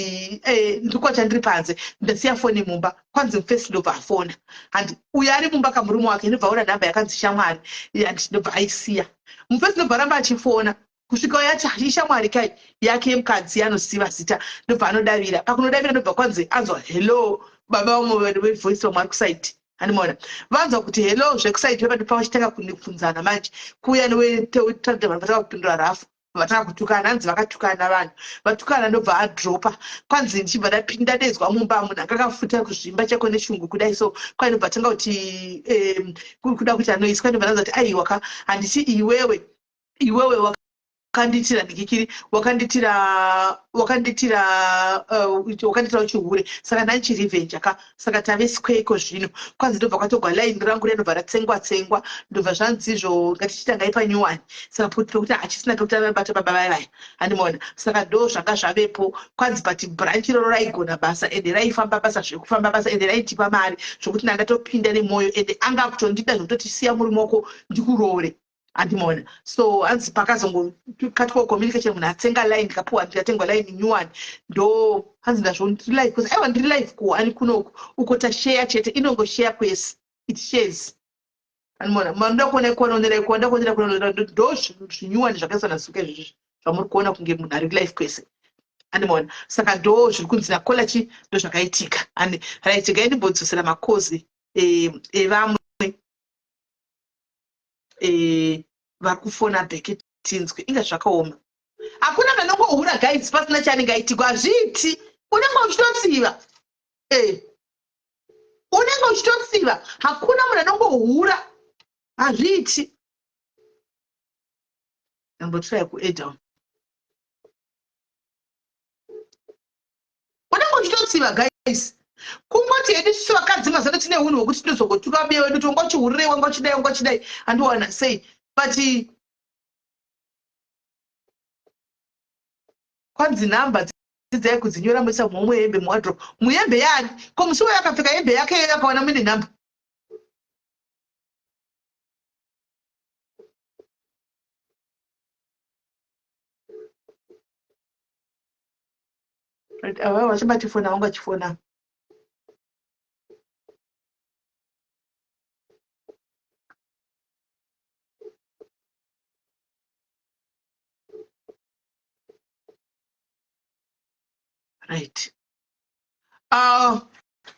ndiri kuwacha ndiri panze ndasiya foni mumba. Kwanzi mufesi ndobva afona. Handi uyo ari mumba kamurume wake ndobva aona nhamba yakanzi shamwari. Handi ndobva aisiya. Mufesi ndobva aramba achifona. Kusvika uyo ati ishamwari kai yake yemukadzi anoziva zita ndobva anodavira. Pakunodavira ndobva kwanzi anzwa hello baba vamwe vevoice vamwe vari kusaidi. Handimaona vanzwa kuti hello zvekusaidi pepa ndipo vachitanga kunibvunzana manje. Kuuya newetatadha vanhu vatanga kupindura rafu vatanga kutukana hanzi vakatukana vanhu vatukana ndobva adropa kwanzi ndichibva ndapinda ndadedzwa mumba munhu anga akafuta kuzvimba chako neshungu kudai so kwai ndobva tanga kuti kuda kuti anoiswa ndobva ndanza kuti aiwa ka handiti iwewe iwewe wakandiitira ndikikiri wakanditira wakanditira wakanditira uchihure saka ndanchirevenge ka saka tave square iko zvino kwanzi ndobva kwatogwa line rangu rinobva ratsengwa tsengwa ndobva zvanzi izvo ngatichitangai panyuwani saka pekuti hachisina pekuti avabata baba vaya vaya handimaona saka ndo zvanga zvavepo kwanzi but branch iroro raigona basa ende raifamba basa zvekufamba basa ende raitipa mari zvokuti ndandatopinda nemwoyo ende anga akutondida zvekutoti siya murume wako ndikuroore andimona so hanzi pakazongokatwa communication munhu atsenga line ndikapuwa ndikatengwa line new one ndo hanzi ndazvo ndiri live because aiwa ndiri live ko ani kunoku uko tasheya chete inongosheya kwese it shares andimona manoda kuona ikuona onera ikuona kuonera kuona ndo zvinyuwani zvakaiswa nasuka izvozvi zvamuri kuona kunge munhu ari live kwese andimona saka ndo zviri kunzi nakola chi ndo zvakaitika and right gai ndimbodzosera makozi evamwe vari kufona back tinzwe inga zvakaoma. Hakuna munhu anongohura guys pasina chaanenge aitikwa hazviiti unenge uchitotsiva unenge uchitotsiva hakuna munhu anongohura hazviiti. Ndambotry kuadda unenge uchitotsiva guys kungoti hedu isusu vakadzi mazano tine hunhu hwekuti tinozongotuka vabiya vedu kuti wanga uchihurirei wanga uchidai wanga uchidai handiwana sei but kwanzi nhamba dzidzai kudzinyora moisa muhomwe hembe muwardrobe muhembe yaani ko musi uyo akapfeka hembe yake iyoyo akaona muine nhamba Right, ava vachabati fona vanga vachifona. Right.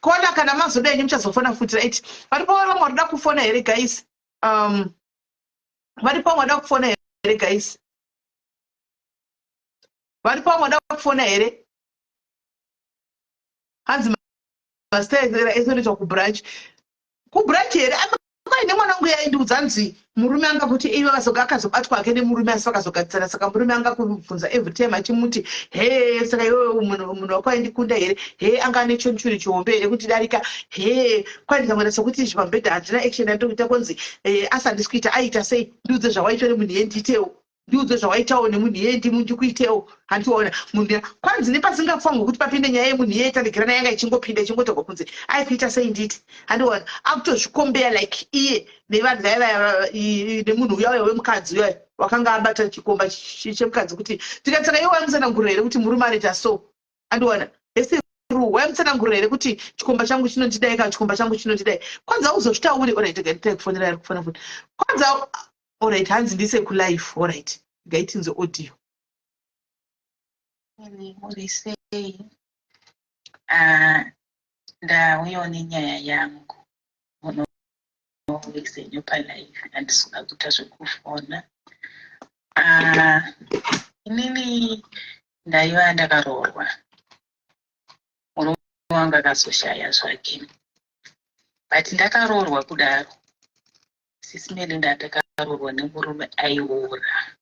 Kona kana mazoda henyu muchazofona futi right. Varipo vamwe varikuda kufona here guys? Varipo vamwe varikuda kufona here guys? Varipo vamwe vada kufona here? Hanzi mazita ese anoitwa kubranch. Kubranch here? Kwai nemwana wangu yaindiudza hanzi murume anga kuti iwe vazoga akazobatwa hake nemurume asi vakazogadzisana saka murume anga kubvunza every time achimuti he saka iwewe munhu wako aindikunda here he anga ane chonchuri chihombe here kundidarika he kwai ndikangoita sekuti izvi pamubhedha handina action yandiri kuita konzi asi handisi kuita aiita sei ndiudze zvawaitwa nemunhu iye ndiitewo ndiudze zvawaitawo nemunhu iyeye ndikuitewo handiona munhu kwanzi nepasingafanirwe kuti papinde nyaya yemunhu iyeye taregerana yanga ichingopinda ichingotorwa kunze aikuita sei nditi handiona akutozvikombeya like iye nevanhu vaya vaya nemunhu uya uya wemukadzi uya wakanga abata chikomba chemukadzi kuti tikati saka iwe waimutsanangurira here kuti murume anoita so andiona ese ru waimutsanangurira here kuti chikomba changu chinondidai kana chikomba changu chinondidai kwanzi auzozvitauri orit regai kufonera ari kufona futi kwanzi Alright, hanzi ndise kulife. Alright. Regai tinzwe audio. Muri sei? Ndauyawo nenyaya yangu muno zenyu palife handisi kuda kuita zvekufona. Inini ndaiva ndakaroorwa, murume wangu akazoshaya zvake, but ndakaroorwa kudaro Sisi Melinda ndakaroorwa nemurume aiura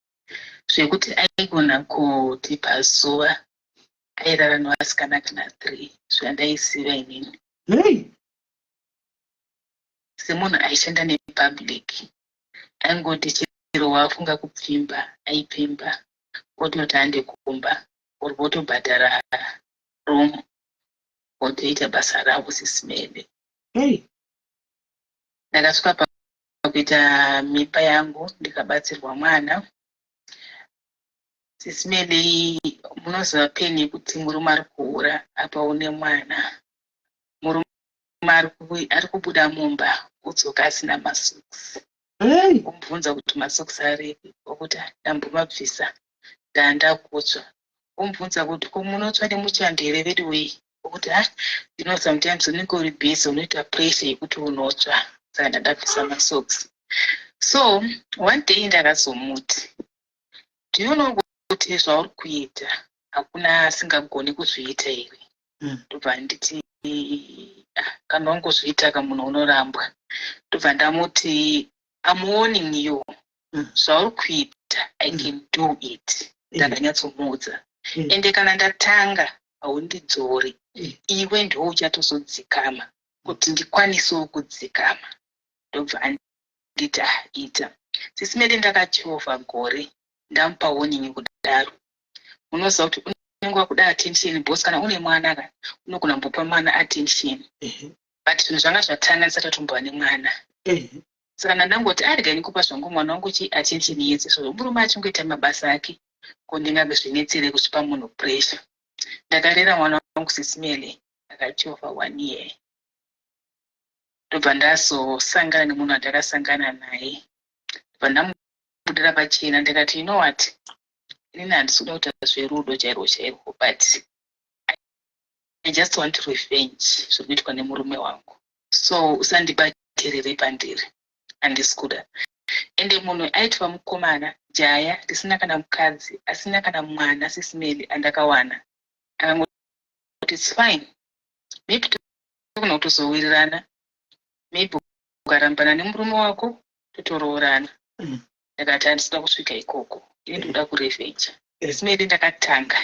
zvekuti aigona kuti pazuva airara nevasikana kana 3 zvandaiziva inini. Hey! Semunhu aishanda nepublic aingoti chero wafunga kupfimba aipfimba ototi hande kumba or votobhadhara room. Votoita basa ravo, Sis Melly. Hey. Ndakasvika pakuita mimba yangu, ndikabatsirwa mwana. Sis Melly, munoziva pain yekuti murume ari kuhura, apa une mwana. Murume ari kubuda mumba, udzoka asina masocks. Hey. Umubvunza kuti masocks aripi, okuti ndambomabvisa, ndandakutsva. Umubvunza kuti ko munotsva nemuchando here vedu wei? Okuti ha, sometimes unenge uri busy, unoita pressure yekuti unotsva, saka ndandabvisa masocks. So one day ndakazomuti, "Do you know kuti zvauri kuita hakuna asingagoni kuzviita here?" Ndobva nditi, "Ah, kana wangozviita ka, munhu unorambwa." Ndobva ndamuti, "I'm warning you, zvauri kuita, I can do it." Ndakanyatsomuudza. Ende kana ndatanga, haundidzori. Iwe ndo uchatozodzikama kuti ndikwanisewo kudzikama. Ndobva anditi, "Ah, ita." Sis Melly, ndakachovha gore ndamupa warning kudaro. Unoziva kuti unenge wakuda attention, because kana une mwana ka, unogona kumbopa mwana attention, but zvinhu zvanga zvatanga ndisati atombova nemwana. Saka ndandangoti arega nikupa zvangu mwana wangu chi attention yese sezvo murume achingoita mabasa ake, ko ndingabe zvinetsere kuzvipa munhu pressure? Ndakarera mwana wangu, Sis Melly, akachovha one year. Ndobva ndazosangana nemunhu wandakasangana naye. Ndobva ndamubudira pachena, ndikati, "You know what, inini handisi kuda kuita zverudo chairwo chairwo, but I just want revenge zviri kuitwa nemurume wangu. So usandibatirire pandiri, handisi kuda." Ende munhu aitwa mukomana jaya risina kana mukadzi, asina kana mwana, Sis Melly, andakawana. Akangoti, "It's fine, maybe togona kutozowirirana, maybe ukarambana nemurume wako totoroorana." Ndakati, "Handisida kusvika ikoko, ini ndikuda kurevenja." Sis Melly, ndakatanga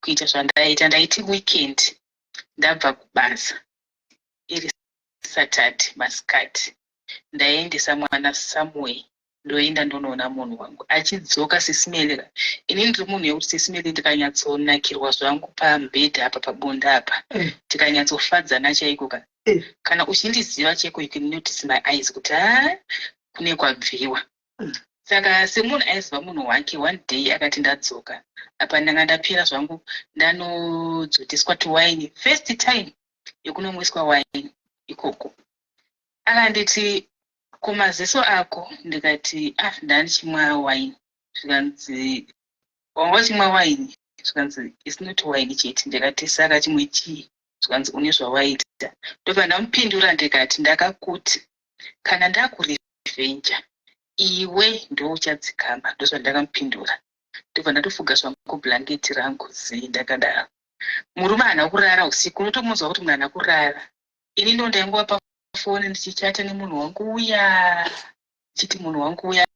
kuita zvandaita. Ndaiti weekend ndabva kubasa, iri Saturday masikati, ndaiendesa mwana somewhere, ndoenda ndonoona munhu wangu achidzoka. Sis Melly, ini ndiri munhu yekuti, Sis Melly, ndikanyatsonakirwa zvangu pamubhedha apa, pabonde apa, tikanyatsofadzana chaiko ka, kana uchindiziva chaiko, you can notice my eyes kuti ha, kune kwabviwa. Saka semunhu aiziva munhu wake, one day akati ndadzoka, apa ndanga ndapera zvangu, ndanodzotiswa tuwaini, first time yekunomwiswa waini ikoko. Akanditi, "Kumaziso ako?" Ndikati, "Ah, ndandichimwa waini." Zvikanzi, "Wanga uchimwa waini?" Zvikanzi, "It's not waini chete." Ndikati, "Saka chimwe chii?" Zvikanzi, "Une zvawaita." Ndobva ndamupindura ndikati, "Ndakakuti kana ndakurevenja, iwe ndo uchadzikama." Ndozvandakamupindura. Ndobva ndatofuga zvangu bhurangeti rangu zii ndakadaro. Murume haana kurara usiku, unotomunzwa kuti munhu haana kurara. Ini ndo ndaingova pafoni ndichichata nemunhu wangu uya, chiti munhu wangu uya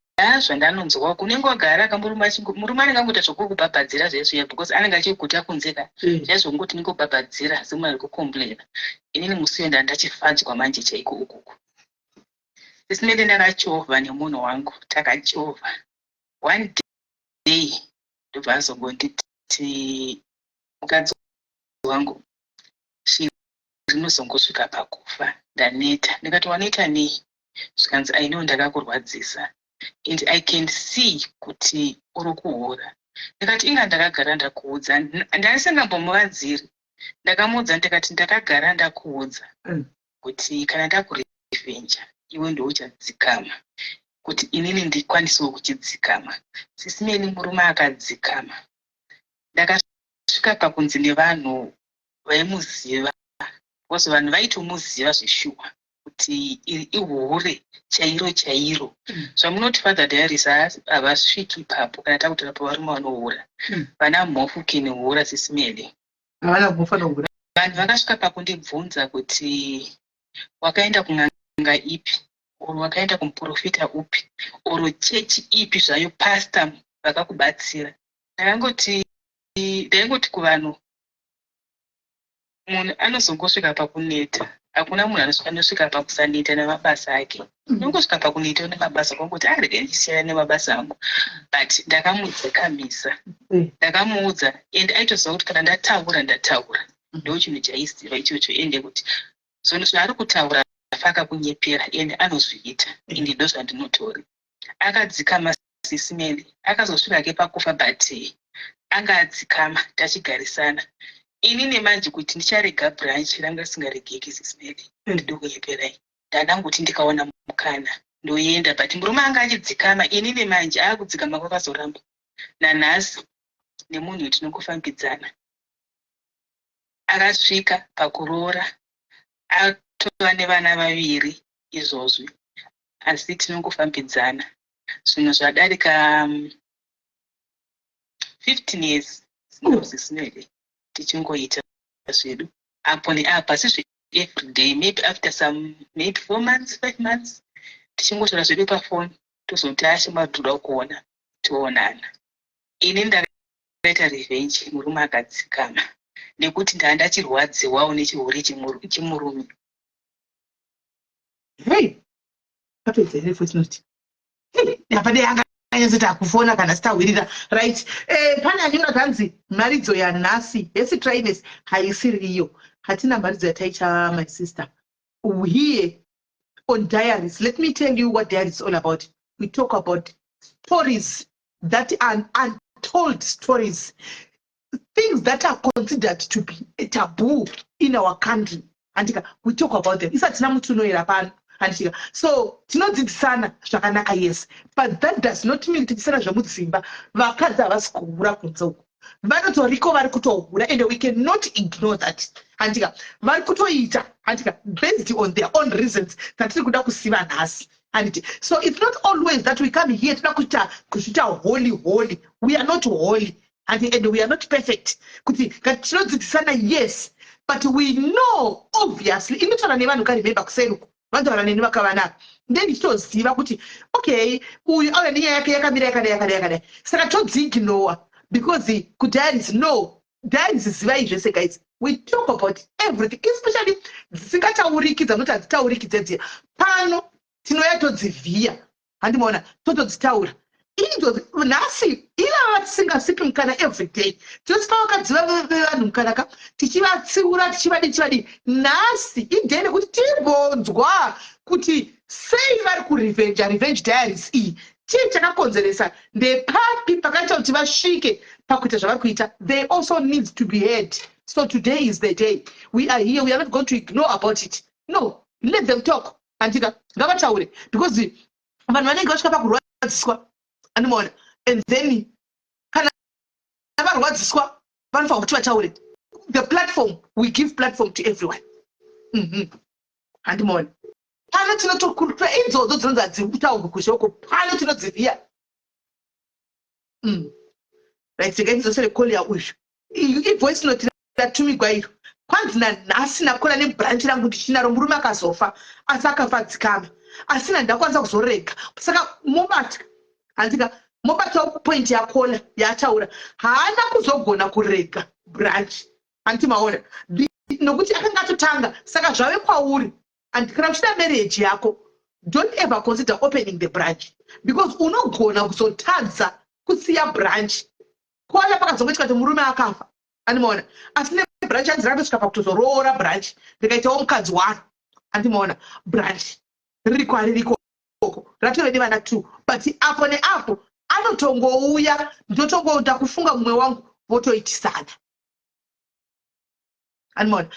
zvandanonzwa kunenge wagara kamurume, murume anenge angoita zvokukubhabhadzira zvezviya, because anenge achiguta kunze ka. Zvaizvongoti ningobhabhadzira semunhu ari kucomplaina. Inini musi uyo ndandachifadzwa manje chaiko ukuku. Sis Melly, ndakachovha nemunhu wangu, takachovha one day. Ndobva azongonditi, "Mukadzi wangu, shiri rinozongosvika pakufa, ndaneta." Ndikati, "Waneta nei?" Zvikanzi, "I know ndakakurwadzisa and I can see kuti uri kuhura." Ndikati, "Inga ndakagara ndakuudza." Ndandisingambomuvadziri. Ndakamuudza ndikati, "Ndakagara ndakuudza kuti kana ndakurevenja, iwe ndouchadzikama kuti inini ndikwanisewo kuchidzikama." Sis Melly, murume akadzikama. Ndakasvika pakunzi nevanhu vaimuziva, because vanhu vaitomuziva zveshuwa kuti iri ihure chairo chairo. Zvamunoti Father Diaries havasviki ipapo kana takutaura pavarume vanohura. Vana mhofu kenihura, Sis Melly. Havana mhofu anohura. Vanhu vakasvika pakundibvunza kuti, "Wakaenda kun'anga ipi, or wakaenda kumuprofita upi, or chechi ipi zvayo, pastor vakakubatsira?" Ndakangoti, ndaingoti kuvanhu, munhu anozongosvika pakuneta. Hakuna munhu anosvika pakusaneta nemabasa ake. Unongosvika pakuneta nemabasa, kwangoti arege ndichisiyana nemabasa angu. But ndakamudzikamisa. Ndakamuudza, and aitoziva kuti kana ndataura, ndataura. Ndo chinhu chaiziva ichocho. Ende kuti zvinhu zvaari kutaura fakakunyepera, ende anozviita. Ende ndo zvandinotori. Akadzikama Sis Melly, akazosvika ke pakufa, but anga adzikama tachigarisana. Inini manje kuti ndicharega branch ranga risingaregeki, Sis Melly. Ndinokunyeperai, ndandanguti ndikaona mukana ndoenda, but murume anga achidzikama. Inini manje aakudzikama kwakazoramba. Nanhasi nemunhu tinongofambidzana. Akasvika pakuroora, atova nevana vaviri izvozvi, asi tinongofambidzana. Zvinhu zvadarika 15 years Sis Melly, tichingoita zvedu apo neapo, asi zveeveryday, maybe after some, maybe 4 months, 5 months, tichingotaura zvedu pafoni, tozoti ashamwari, kuona toonana. Ini ndakaita revenge, murume akadzikama, nekuti ndaa ndachirwadziwawo nechihure chemurume. Hei, apedza here voice note? Apa dei anga anyatsoti akufona kana sitawirira. Right, pane anyora kanzi mharidzo yanhasi hesi trines haisiriyo. Hatina mharidzo yataicha, my sister. Here on Diaries, let me tell you what Diaries is all about. We talk about stories that are untold stories, things that are considered to be a taboo in our country, handika? We talk about them. Isatina mutunoera pano, handika? So tinodzidzisana zvakanaka, yes, but that does not mean tidzisana zvemudzimba. Vakadzi havasi kuhura kunze uko, vanotoriko, vari kutohura, and we cannot ignore that, handika? Vari kutoita, handika, based on their own reasons dzatiri kuda kusiva nhasi, handiti? So it's not always that we come here toda kuita kuzviita holy holy. We are not holy and we are not perfect. Kuti tinodzidzisana, yes, but we know obviously inotaura nevanhu. Karemember kuseruku vanotaura neni vakavanaka, ndendichitoziva kuti okay, uyu auya nenyaya yake yakamira yakadai, yakadai, yakadai, saka todziignore because kuDiaries, no Diaries, zivai zvese guys, we talk about everything, especially dzisingatauriki, dzamunoti hadzitauriki dzedziya. Pano tinoya todzivhiya, handimaona, totodzitaura idzo. Nhasi ivava tisingasipi mukana everyday, tinosipa vakadzi vevanhu mukana ka, tichivatsiura, tichivadii, tichivadii. Nhasi iday nekuti timbonzwa kuti sei vari kurevenja, revenge diaries iyi. Chii chakakonzeresa? Ndepapi pakaita kuti vasvike pakuita zvavari kuita? They also need to be heard. So today is the day we are here. We are not going to ignore about it. No, let them talk, handika? Ngavataure, because vanhu vanenge vasvika pakurwadziswa, andimaona? And then kana varwadziswa vanofanira kuti vataure. The platform, we give platform to everyone. Handimaona? Pano tinotokurukura idzodzo dzinonzi hadziri kutaurwa kuzhoko, pano tinodzivhiya. Right, regai ndidzosere call yauyu. Ivoice note ratumigwa iro. Kwanzi nanhasi nakora nebranch rangu ndichinaro. Murume akazofa, asi akafa dzikama, asina ndakwanisa kuzorega. Saka mobata, handika? Mobatawo point yacaller yaataura. Haana kuzogona kurega branch, handiti maona? Nokuti akanga atotanga. Saka zvave kwauri, and kana uchida marriage yako, don't ever consider opening the branch, because unogona kuzotadza kusiya branch. Kuona pakazongoitika kuti murume akafa, andimaona, asi nebranch anzi rakatosvika pakutozoroora branch, rikaitawo mukadzi waro, andimaona? Branch ririko, haririko ratove nevana two, but apo neapo anotongouya, ndotongoda kufunga mumwe wangu, votoitisana, andimaona?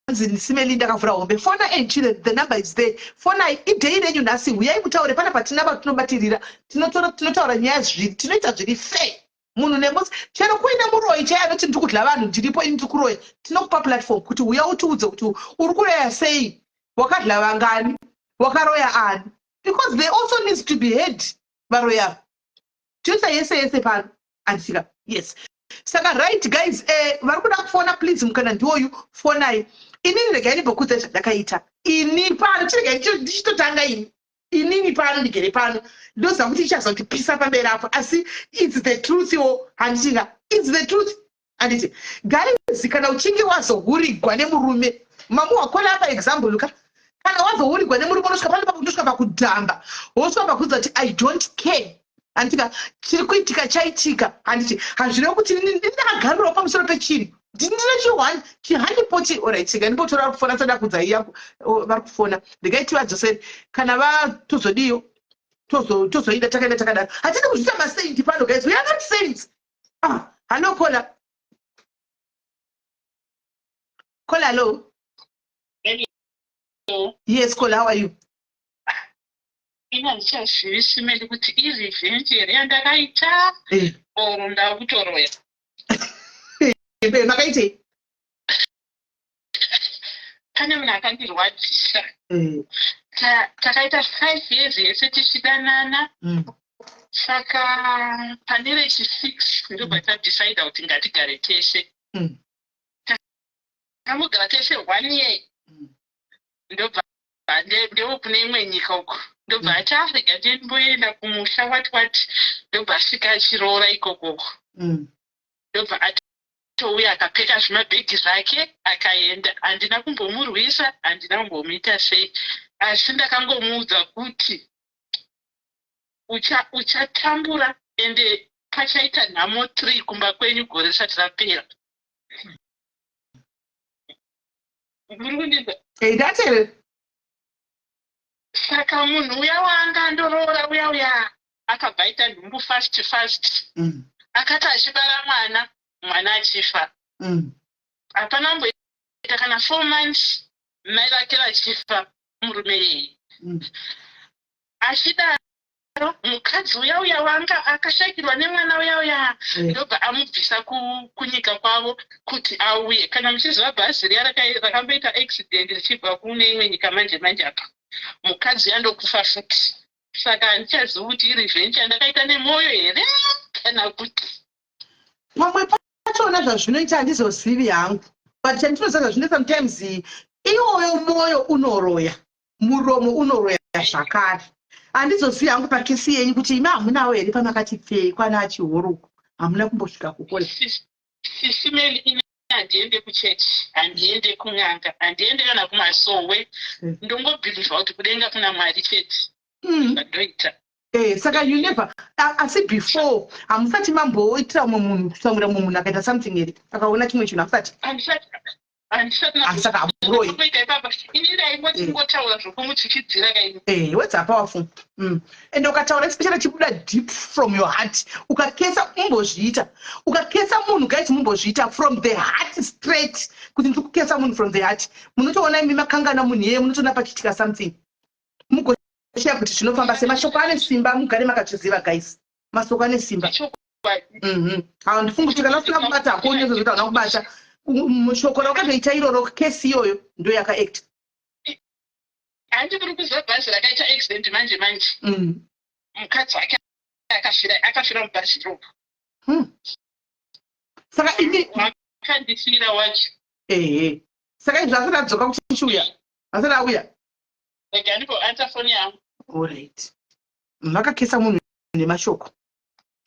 Hanzi Sis Melly, ndakavhura hombe. Fona and the number is there. Fonai, iday renyu nhasi, huyai mutaure pana patina patinobatirira. Tinotaura nyaya zviri, tinoita zviri fair. Munhu nemusi, chero kuine muroyi chai anoti ndiri kudya vanhu, ndiripo ini, ndiri kuroya, tinokupa platform kuti uya utiudze kuti uri kuroya sei, wakadya vangani, wakaroya ani, because they also needs to be heard, varoyi ava. Tinoita yese yese pano, andisika? Yes. Saka right guys, vari kuda kufona, please, mukana ndiwoyu, fonai. Inini regai ndimbokudzai zvandakaita ini pano. Chiregai ndichitotanga ini. Inini pano ndigere pano, ndoziva kuti ichazondipisa pamberi apo, asi it's the truth wo, handitinga? It's the truth, handiti guys? Kana uchinge wazohurigwa nemurume, mamu wakona apa example ka, kana wazohurigwa nemurume, unosvika pano pakutosvika pakudhamba, wosvika pakuudza kuti I don't care, handitika? Chiri kuitika chaitika, handiti? Hazvirevi kuti ndakagarirawo pamusoro pechiri. Ndine chihwani chihanipoti. Alright, rega ndimbotora vari kufona tsada kudza iya vari kufona. Regai tivadzosere kana vatozodiyo tozoida takaenda takadaro. Hatidi kuzviita masaint pano guys. We are not saints. Ah, hello caller. Caller, hello. Hello. Yes, caller, how are you? Ini handichazivi simeli kuti irevenge here yandakaita or ndakutoroya. Makaitei? Pane munhu akandirwadzisa. Takaita 5 years yese tichidanana. Saka pane rechi 6 ndobva tadecida kuti ngatigare tese. Takambogara tese one year. Ndobva ndewo kune imwe nyika uko, ndobva ati, "Arega ndimboenda kumusha," what what, ndobva asvika achiroora ikokoko. Ndobva atouya akapfeka zvimabhegi zvake akaenda. Handina kumbomurwisa, handina kumbomuita sei, asi ndakangomuudza kuti uchatambura ende pachaita nhamo 3 kumba kwenyu gore risati rapera. Muri kundinzwa? Eh, ndateerera. Saka munhu uya waanga andoroora uya uya akabva aita nhumbu fast fast. Akati achibara mwana, mwana achifa. Hapana kumboita kana 4 months mai vake vachifa, murume iyeye. Achidaro mukadzi uya uya wanga akashayikirwa nemwana uya uya ndobva amubvisa kunyika kwavo kuti auye. Kana muchiziva bhazi riya rakamboita accident richibva kune imwe nyika manje manje apa, mukadzi uya ndokufa futi. Saka handichazivi kuti irevenge yandakaita nemwoyo here kana kuti Pamwe pachona zvazvinoita handizozivi hangu, but chandinoziva, zvazvinoita sometimes iwoyo mwoyo unoroya, muromo unoroya zvakare. Handizozivi hangu pacase yenyu kuti imi hamunawo here pamakati pfee kwana achihoruko, hamuna kumbosvika kukola. Sisi Meli, ini handiende kuchechi, handiende kun'anga, handiende kana kumasowe. Ndongobhilivha kuti kudenga kuna Mwari chete. Zvandoita. Eh, saka you never asi before hamusati mamboitira umwe munhu, kutsamwira mumwe munhu akaita something here, akaona chimwe chinhu, hamusati? Handisati, handisati. Ah, saka hamuroyi. Kuita ipapa ini ndaingoti ngotaura zvokumutyityidzira kaini. Eh, words are powerful. And ukataura, especially chibuda deep from your heart, ukakesa, mumbozviita, ukakesa munhu, guys, mumbozviita from the heart straight, kuti ndiri kukesa munhu from the heart, munotoona imi makangana munhu iyeye, munotoona pachiitika something, mugoshaya kuti zvinofamba sei. Mashoko ane simba, mugare makazviziva guys, masoko ane simba. Chokwadi. Handifungi kuti kana usina kubata hako unyatsozoita hauna kubata. Shoko rakatoita iroro, kesi iyoyo ndo yakaacta. Handi muri kuziva bhazi rakaita accident manje manje? Mukadzi wake akafira mubhazi iroro. Saka ini Wakandifira wacho. Ehe, saka izvi asati adzoka kuchiuya, asati auya. Rega ndimboansa foni yangu. Alright, vakakesa munhu nemashoko,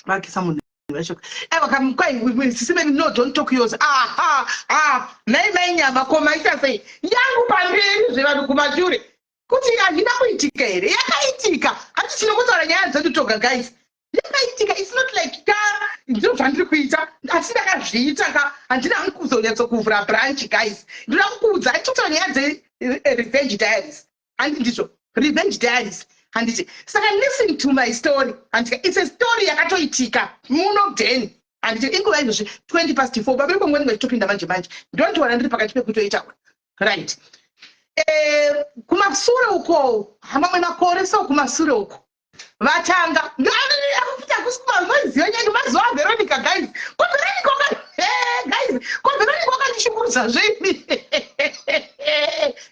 vakakesa munhu nemashoko. Aiwa, kwai Sisi Meli, no, don't talk yours. Aha, ah, nai mai nyama, ko maita sei? Yangu pamberi, zvevanhu kumashure, kuti hazvina kuitika here? Yakaitika. Hati tinokutaura nyaya dzedu toga guys, yakaitika. It's not like ka ndiro zvandiri kuita, asi ndakazviita ka. Handina hangu kuzonyatsokuvhura branch guys. Ndoda kukuudza, handiti kutaura nyaya dzerevenge diaries, handi ndizvo? Revenge diaries, handiti? Saka listen to my story, handiti? It's a story yakatoitika muno den, handiti? Inguva izvozvi 4:20. Babiri kwangu vanenge vachitopinda manje manje. Ndondiwana ndiri pakati pekutoitaura, right? Kumasure uko, mamwe makore so kumasure uko, vatanga akuita kusikumanoiziva nyaya mazuva aVeronica guys. Ko Veronica waka, guys, ko Veronica wakandishungurudza zveimi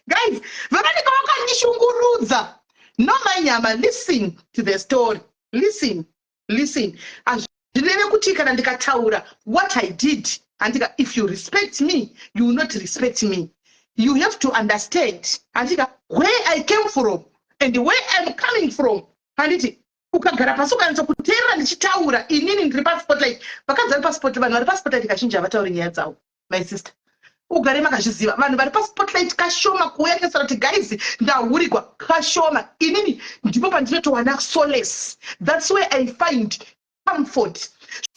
guys? Veronica wakandishungurudza. No, my nyama, listen to the story, listen, listen. Hazvireve kuti kana ndikataura what I did, handika, if you respect me, you will not respect me. You have to understand, handika, where I came from and where I'm coming from, handiti? Ukagara pasi ukanyatsa kuteerera ndichitaura, inini ndiri paspotlight, vakadzi vari paspotlight, vanhu vari paspotlight kazhinji havatauri nyaya dzavo. My sister, ugare makazviziva, vanhu vari paspotlight kashoma kuuya kesara kuti, "Guys, ndahurigwa," kashoma. Inini ndipo pandinotowana solace, that's where I find comfort.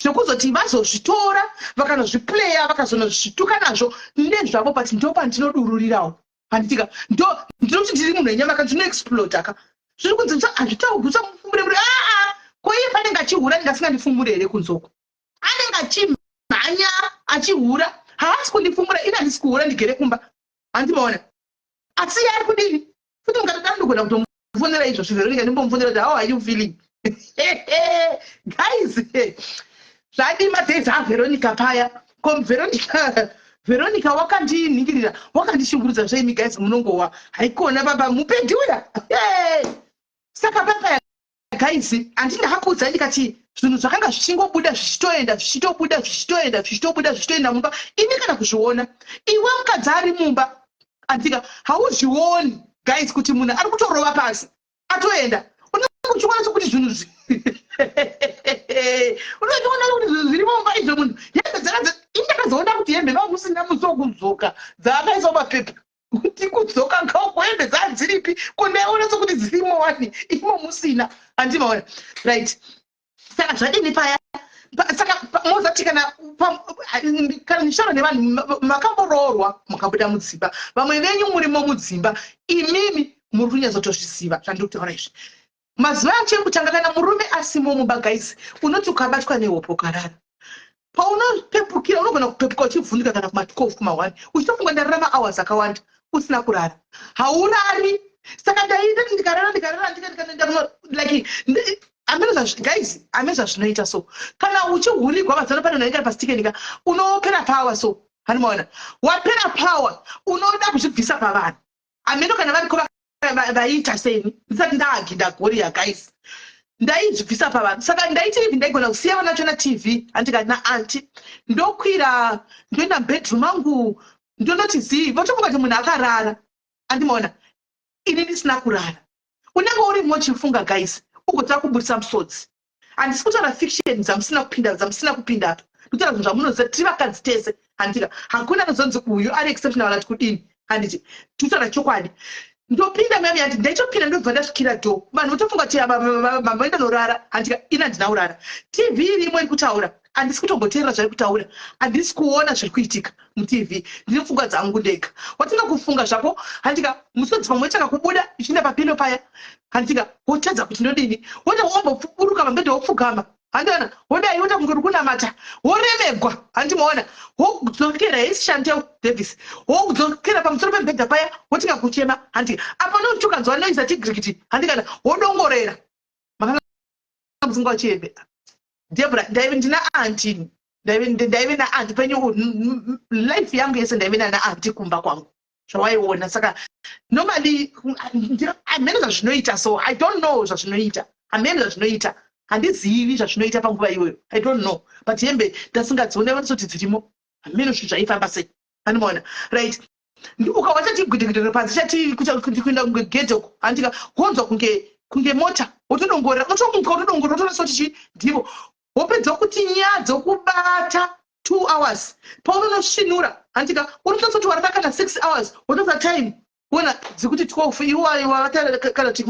Zvekuzoti vazozvitora, vakanozviplaya, vakazonozvituka nazvo, ndezvavo, but ndo pandinodururirawo, handitika? Ndo ndinoti ndiri munhu wenyama ka, ndinoexploda ka. Zviri kunzi hazvitaurwi, usamufumure muri. Aa, ko iye panenge achihura ndingasingandifumure here? Kunzoko anenge achimhanya achihura, haasi kundifumura. Ini handisi kuhura, ndigere kumba, handimaona? Asi iye ari kudini futi? Mukatodaro ndogona kutomufonera izvozvo. Veronica, ndimbomufonera kuti, "How are you feeling?" Guys, zvadii madays aVeronica paya? Ko Veronica, Veronica wakandinhingirira, wakandishungurudza zveimi guys, munongowa haikona baba mupedi uya. Saka papa guys, handi ndakakuudzai ndikati zvinhu zvakanga zvichingobuda, zvichitoenda, zvichitobuda, zvichitoenda, zvichitobuda, zvichitoenda mumba, ini kana kuzviona. Iwe mukadzi ari mumba, andika, hauzvioni guys, kuti munhu ari kutorova pasi atoenda. Unenge uchiona sekuti zvinhu, unochiona kuti zvinhu zviri mumba izvo. Munhu hembe dzakadzi, ini ndakazoona kuti hembe vanga musina musi wokudzoka, dzaakaiswa mapepa kuti kudzoka ngauko, hembe dzadziripi? Kundaiona sekuti dzirimo wani, imo musina, handimaona? Right, saka zvadini paya? Saka mozati kana ndichitaura nevanhu makamboroorwa, mukabuda mudzimba, vamwe venyu murimo mudzimba imimi, muri kunyatsotozviziva zvandiri kutaura izvi. Mazuva acho ekutanga kana murume asimo mumba, guys, unoti ukabatwa nehope ukarara, paunopepukira unogona kupepuka uchivhunduka kana kuma12, kuma1, uchitofunga ndarara mahours akawanda usina kurara. Haurari. Saka ndaita kuti ndikarara, ndikarara, ndikaenda, like hameno guys, hameno zvazvinoita. So kana uchihurigwa mazano pane unenge ari pasitikenika, unopera power. So hanimaona wapera power, unoda kuzvibvisa pavanhu. Hameno kana variko vaiita seni ndisati ndaagida goria. Guys, ndaizvibvisa pavanhu. Saka ndaiti even ndaigona kusiya vana vacho naTV, handika, naaunty, ndokwira ndoenda mubedroom angu, ndonoti zii, votofunga kuti munhu akarara, andimaona? Ini ndisina kurara. Unenge urimo uchifunga guys, ugotanga kubudisa musodzi. Handisi kutaura fiction dzamusina kupinda, dzamusina kupinda apa. Ndikutaura zvinhu zvamunoziva. Tiri vakadzi tese, handika? Hakuna anozonzi uyu ari exceptional ati kudini, handiti? Tikutaura chokwadi. Ndopinda muyami yandi, ndaitopinda, ndobva ndasvikira do, vanhu votofunga kuti mamboenda norara, handika? Ini handina kurara. TV irimo iri kutaura, handisi kutomboteerera zvari kutaura, handisi kuona zviri kuitika muTV, ndine pfungwa dzangu ndega. Watanga kufunga zvako, handika? Musodzi pamwe wetanga kubuda ichienda papillow paya, handika? Wotadza kuti ndodini. Wota womboburuka pambedha, wopfugama, handiona? Wodai, wota kunge uri kunamata, woremegwa, handimaona? Wodzokera hesi, Chantel Davis, wodzokera pamusoro pemubhedha paya, wotinga kuchema, handika? Apa notukanzwa noise tigirikiti, handikana? Wodongorera makanga musinga uchiyembe. Debra, ndaive ndina aunty, ndaive naaunty penyu. Life yangu yese ndaive nana aunty kumba kwangu, zvawaiona. Saka normally hamene zvazvinoita. So I don't know zvazvinoita, hamene zvazvinoita, handizivi zvazvinoita panguva iyoyo, I don't know. But hembe ndasingadziona, vanosoti dzirimo, hamene zvinhu zvaifamba sei, anomaona? Right, ukahwa chati gwidegwidere panze, chati kuenda kunge gedhe uko, handika? Wonzwa kunge mota, wotodongorera, unotomuka, wotodongorera, wotonasa kuti chi ndivo. Wopedza kuti nyaya dzokubata 2 hours, paunonosvinura, handika, unotonasa kuti warara kana 6 hours. Wotosa time, wona dzikuti 12, iwe wavata kana kuti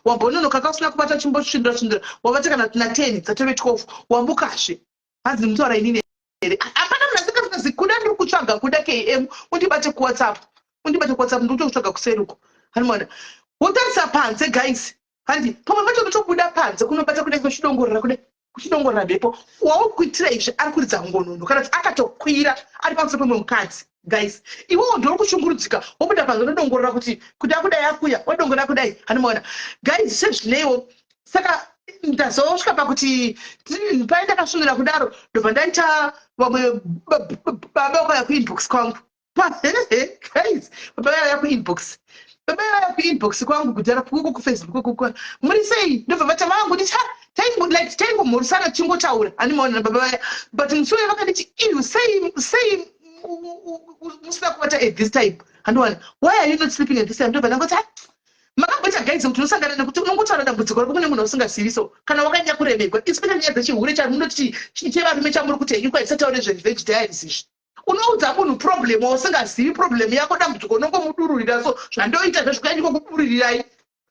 wambononoka kausina kubata, chimbosvindura svindura, wavata kana na10, dzatove 12, wamukazve. Hanzi ndimutaura inini here? Hapana munhu asingafungazi. Kuda ndiri kutsvaga kuda KM, undibate kuWhatsApp, undibate kuWhatsApp, ndiri kutokutsvaga kuseri uko, handimaona? Wotarisa panze guys, handi? Pamwe pacho unotobuda panze kunobata kudai, kuchidongorera kudai, kuchidongorera mhepo. Waukuitira izvi ari kuridza ngonono, kana kuti akatokwira ari pamusoro pemwe mukadzi. Guys, iwewo ndori kushungurudzika, wobuda panze, unodongorera kuti kuda kudai, akuya, wadongorera kudai, handimaona? Guys, sezvineiwo, saka ndazosvika pakuti pai ndakasvinura kudaro, ndobva ndaita vamwe baba vakauya kuinbox kwangu. Guys, baba vaiuya kuinbox, baba vaiuya kuinbox kwangu kudhara kuko kuFacebook kuko, "Muri sei?" Ndobva vata vangu nditi like taingomhorisana, tichingotaura, handimaona baba vaya. But musi uyo vakanditi, "Iyu, sei, sei musina kubata at this time? Handiwana, why are you not sleeping at this time?" Ndobva ndangoti, makamboita guys kuti unosangana nekuti unongotaura dambudziko rako kune munhu usingazivi. So kana wakanyanya kuremegwa, especially nyaya dzechihure chamunoti chevarume, chamuri kuti henyu kwaisataure zverevenge diaries izvi, unoudza munhu problem wausingazivi, problem yako, dambudziko, unongomudururira. So zvandoita zvezvikuya, ndikokuburirirai,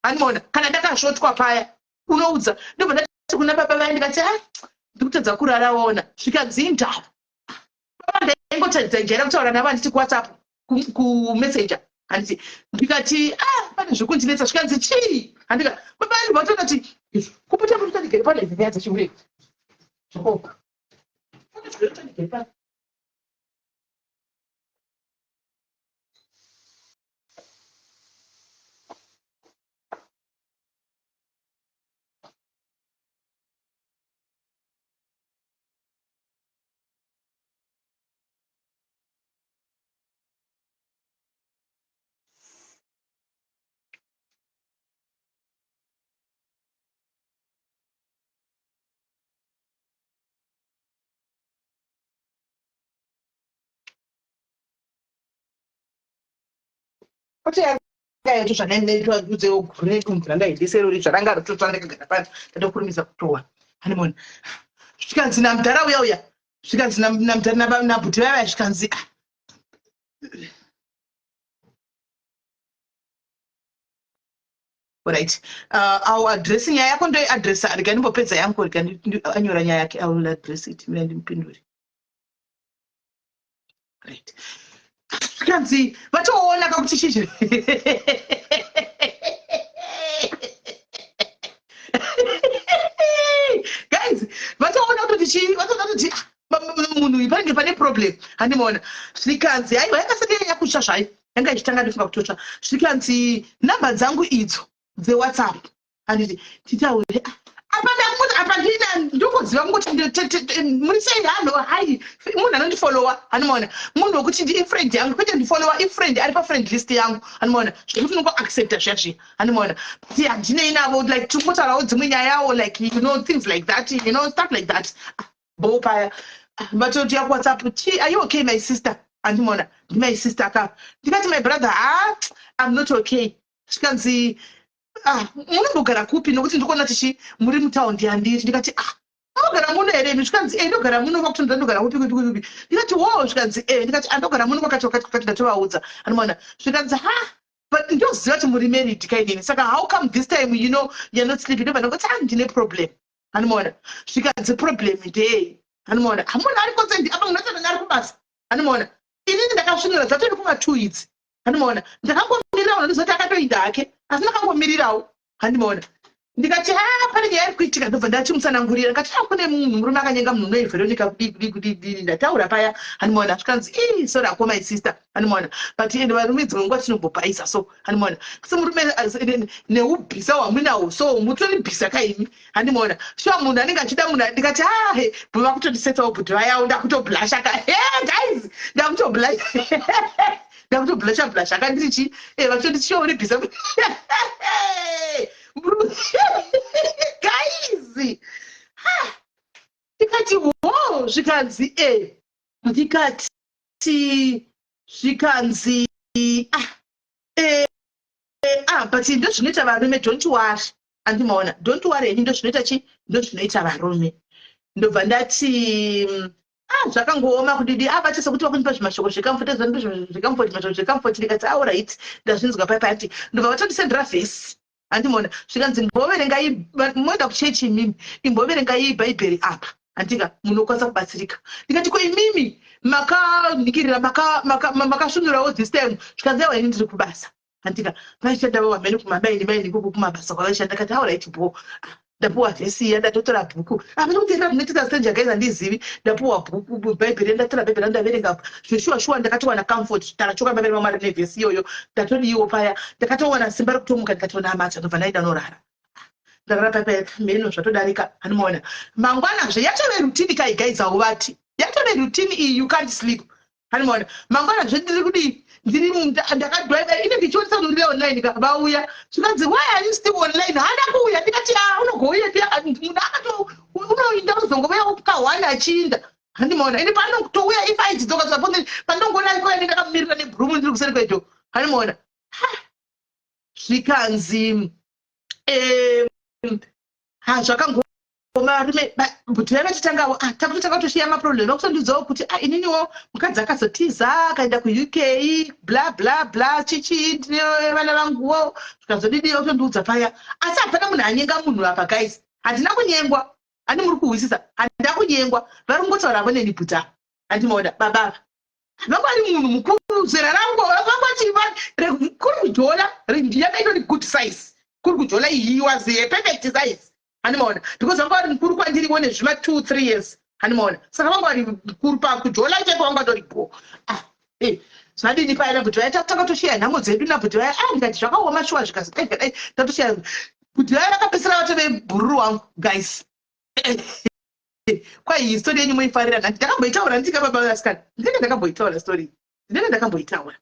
handimaona? Kana ndakasvotwa paya, unoudza. Ndobva ndati kuna baba vaya, ndikati, "Ha, Ndiri kutadza kurara waona. Zvikanzi indava. Baba ndaingojaira kutaura navo handiti kuWhatsApp kumessenger handiti ndikati ah pane zvekundinetsa zvikanzi chii handika baba ndibva vatoona kuti kupota kuti ndigere pano idzi nyaya dzechihure zvakauka ndigere pano. Kuti zvandaitozvandaidzeogurendumvura rototsva ndakagara pano ndatokurumidza kutowa hanimona zvikanzi namudhara uya uya zvikanzi nabhuti vaya vaya zvikanzi ah. Right, I'll address nyaya yako, ndoiadressa. Rega ndimbopedza yangu, rega anyora nyaya yake. I will address it, mina ndimupindure. Right, zvikanzi vatoona kakuti chizvi guys, vatoona kutoti chii, vatoona kuti ah, munhu uyu panenge pane problem, handimaona. Zvikanzi aiwa, yakasati yanya kutsva zvayo, yanga ichitanga ndofunga kutotsva. Zvikanzi namba dzangu idzo dzeWhatsApp, handiti titaure. Ah, apa ndakungoti apa ndina ndongoziva kungoti muri sei, hallo, hi. Munhu anondifolowa, handimaona, munhu wekuti ndi ifriend yangu, kwete ndifolowa, ifriend ari pafriend list yangu, handimaona, zvekuti unongoaccepta zviya zviya, handimaona. But handinei navo, like tirikutotaurawo dzimwe nyayawo, like you know, things like that, you know, stuff like that. Ah, bo paya. Ah, vatoti yakuWhatsApp chi, "Are you okay, my sister?" Handimaona, ndimy sister aka. Ndikati, "My brother, ah, I'm not okay." Zvikanzi, "Ah, munombogara kupi? Nokuti ndikuona tichi muri mutaundi yandiri." Ndikati, "Ah, munogara muno here imi?" Zvikanzi, "E, ndogara muno." Vakutonza, "Ndogara kupi, kupi, kupi?" Ndikati, "Wo." Zvikanzi, "E." Ndikati, "Andogara muno kwakati, kwakati, kwakati." Ndatovaudza, anomaona. Zvikanzi, "Ha, but ndoziva kuti muri married kainini, saka how come this time you're not sleeping?" Ndobva ndangoti, "Ah, ndine problem," anomaona. Zvikanzi, "Problem ndei?" Anomaona, hamuna ari konsendi apa, munhu acho ari kubasa, anomaona. Inini ndakasvinura, dzatori kuma 2 idzi, handimaona. Ndakangomirira munhu, ndizoti akatoinda hake, asi ndakangomirirawo, handimaona. Ndikati, "A, pane nyaya iri kuitika." Ndobva ndachimutsanangurira, ndikati, "A, kune munhu murume akanyenga munhu unoi Veronica, kudii, kudii, kudii, kudii." Ndataura paya, handimaona. Zvikanzi, "Ii, sorry ako, my sister," handimaona. But ende varume dzimwe nguva tinombobhaisa so, handimaona. Asi murume neubhisa hwamunawo so, mutori bhisa kaimi, handimaona. Sure, munhu anenge achida munhu. Ndikati, "Ahe." Bva vakutondisetsawo bhuti vayawo, ndakutoblasha ka. He guys, ndakutoblasha, ndakutoblasha blasha kandiri chi vachitonditi, "Sure, uri bhisa." Guys, ndikati, "Ho." Zvikanzi, "E." Ndikati, zvikanzi, "Ah, ah, but ndozvinoita varume, don't worry." Andimaona, "Don't worry henyu, ndozvinoita chi, ndozvinoita varume." Ndobva ndati, "Ah, zvakangooma kudidi." Ah, vacho sekuti vakundipa zvimashoko zvecomfort, zvecomfort, mashoko zvecomfort. Ndikati, "Alright, ndazvinzwa." Pai pati ndobva vatondisendera vhesi, handimaona. Zvikanzi, "Imboverengai, moenda kuchechi imimi, imboverengai Bhaibheri apa, handika munokwanisa kubatsirika." Ndikati, "Ko imimi makanikirira, makasvinurawo this time?" Zvikanzi, "Aiwa, ini ndiri kubasa," handika. Vaishanda vamene kumamaini maini ikoko, kumabasa kwavaishanda. Kati, "Alright, bo." Ah, ndapuwa vhesi iya, ndatotora bhuku. Hamuna kuteerera zvinoitika stranger, guys, handizivi. Ndapuwa bhuku, Bhaibheri, ndatora Bhaibheri, ndaverenga zveshuwa shuwa, ndakatowana comfort. Tarachoka mbaveri vaMwari nevhesi iyoyo, ndatodiwo paya, ndakatowana simba rekutomuka, ndikatonamata, ndobva ndaenda norara. Ndarara paya, mheno zvatodarika, handimaona. Mangwanazve yatove routine kai, guys, hauvati yatove routine iyi, you can't sleep, handimaona. Mangwanazve ndiri kudii, ndiri ndakadriva, inenge ichionesa kuti ndiri online ka. Vauya, zvikanzi, "Why are you still online?" Haana kuuya. Ndikati, "A, unogouya munhu akato unoinda, unozongouya ka1 achiinda," handimaona. Ende paanotouya, if aitidzoka zvapo, pandongoona ariko, ende ndakamumirira nebhurumu, ndiri kuseri kwedo, handimaona. Zvikanzi, "Ha, zvakangoma varume." But vaiva titangawo, ah, takutotanga kutoshiya maproblem, vakutondiudzawo kuti, "Ah, ininiwo mukadzi akazotiza akaenda kuUK, bla bla bla, chichi, ndine vana vanguwo." Zvikazodidiwa, kutondiudza paya. Asi hapana munhu anyenga munhu apa, guys, handina kunyengwa. Handi muri kuhwisisa? Handida kunyengwa. Vari kungotaura havo neni bhuta. Handimaona baba ava vanga vari munhu mukuru, zera rangu vanga kuri kujola yakaitwa ni good size kuri kujola. He was a perfect size, handimaona, because vanga vari mukuru kwandiriwo nezvima 2, 3 years, handimaona. Saka vanga vari mukuru pakujola chaiko, vanga vatori bo. Ah, zvadini paya nabhuti vaya, tatanga tosheya nhamo dzedu nabhuti vaya. Ah, ndikati zvakaoma shuwa, zvikasi dai dai tatosheya. Bhuti vaya vakapedzisira vatove bhururu wangu, guys. Kwai iyi story yenyu moifarira nhati ndakamboitaura ndika baba vasikana, ndinenge ndakamboitaura story, ndinenge ndakamboitaura.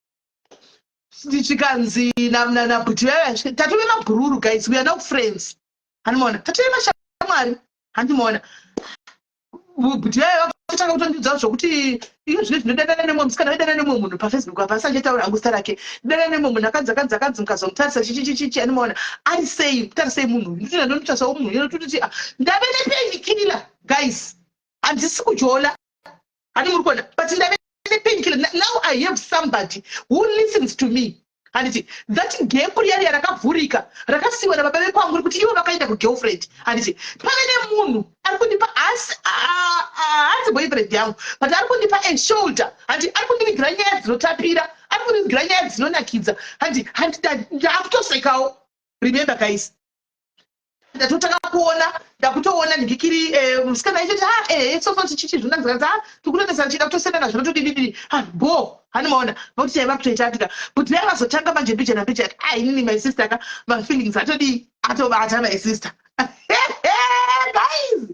Zvikanzi nabhuti vaya, tatove mabhururu. Guys, we are now friends, handimaona, tatove mashamwari, handimaona. Bhuti vaya vakatanga kutondiudza zvokuti iyo zvino zvinodanana nemumwe musikana, vadanana nemumwe munhu paFacebook apa, asanjetaura hangu zita rake. Danana nemumwe munhu akanzi akanzi akanzi mukazomutarisa chichichichichi, handimaona, ari sei, mutarisei munhu uyu. Ndinotoenda ndonotarisa munhu uyu, tototi ndave nepainkiller. Guys, handisi kujola, handi muri kuona, but ndave nepainkiller. Now I have somebody who listens to me, handiti? That gap riya riya rakavhurika rakasiyiwa nababa vekwangu rekuti ivo vakaenda kugirlfriend, handiti? Pave nemunhu ari kundipa, haasi boyfriend yangu, but ari kundipa a shoulder, handi? Ari kundivigira nyaya dzinotapira, ari kundivigira nyaya dzinonakidza, handi? Handi ndaakutosekawo. Remember guys, ndatotanga kuona, ndakutoona ndikikiri musikana ichiti ha so chichichi zvinonanzanza tikutoendesa chida kutosendana zvinotodidididi. Ha, bo, hani maona nokuti chaiva kutoita atika. But dai vazotanga manje mbijana mbijana. Ah, inini my sister ka, mafeelings atodii, atobata my sister. Guys,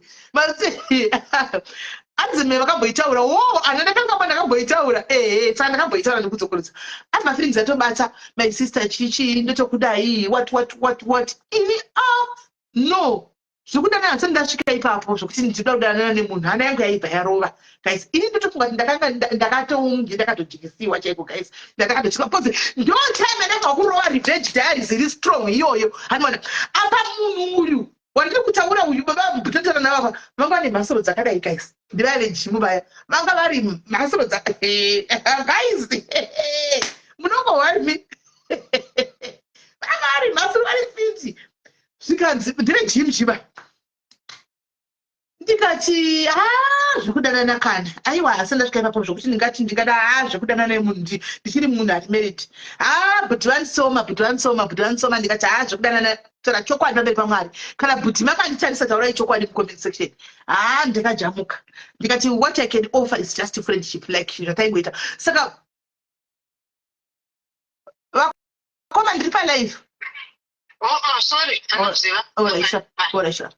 anzi me vakamboitaura wo ana ndakangamba ndakamboitaura ehe, saka ndakamboitaura ndikudzokorotsa asi mafeelings atobata my sister. Chichi ndotokudai, what what what what. Ini, ah, no, zvekudanana handisati ndasvika ipapo zvokuti ndinoda kudanana nemunhu. Hana yangu yaibva yarova, guys. Ini ndotofunga kuti ndakanga ndakatonge ndakatodyisiwa chaiko, guys, ndakatodyisiwa because ndo time yandakabva kurova Revenge Diaries iri strong iyoyo, handiona. Apa munhu uyu wandiri kutaura uyu, baba bhutotaura navava, vanga vane mhasuro dzakadai, guys. Ndivaya vegym vaya, vanga vari mhasuro dza, guys, munongohwari, vanga vari mhasuro, vari fit. Zvikanzi ndeve gym chiva. Ndikati ha, zvekudanana kana aiwa, asi ndasvika ipapo zvokuti ndingati ndingada ha zvekudanana nemunhu ndichiri munhu ari married. Ha, bhuti vanisoma, bhuti vanisoma, bhuti vanisoma. Ndikati ha, zvekudanana, taura chokwadi pamberi paMwari, kana bhuti makanditarisa, taurai chokwadi mucomment section. Ha, ndakajamuka, ndikati what I can offer is just friendship like zvataingoita. Saka vakoma, ndiri palive. Oh, sorry. Anoziva. Alright, sure.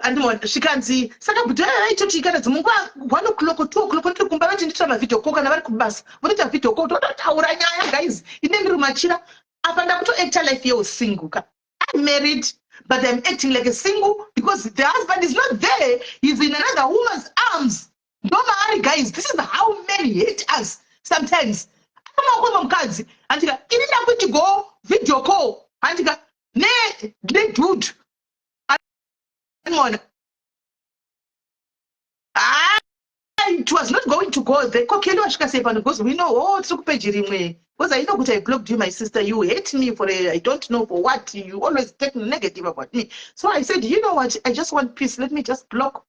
Andimona zvikanzi saka bhuti vaya vaitoti kana dzimwe nguva 1 o'clock, 2 o'clock ndiri kumba, vati nditira mavideo call. Kana vari kubasa votoita video call, tototaura nyaya. Guys, ine ndiri machira apa, ndakutoacta life yeusingle ka. I'm married, but I'm acting like a single because the husband is not there, he's in another woman's arms. Ndo maari. Guys, this is how men hate us sometimes. Amaoko mukadzi, handika? Ini ndakuti go video call, handika, nedude, andimona. Ah, it was not going to go there. Kokeli wasvika sei pano? Because we know, oh, tiri kupeji rimwe, because I know kuti I blocked you, my sister. You hate me for a, I don't know for what. You always take negative about me. So I said, you know what, I just want peace, let me just block.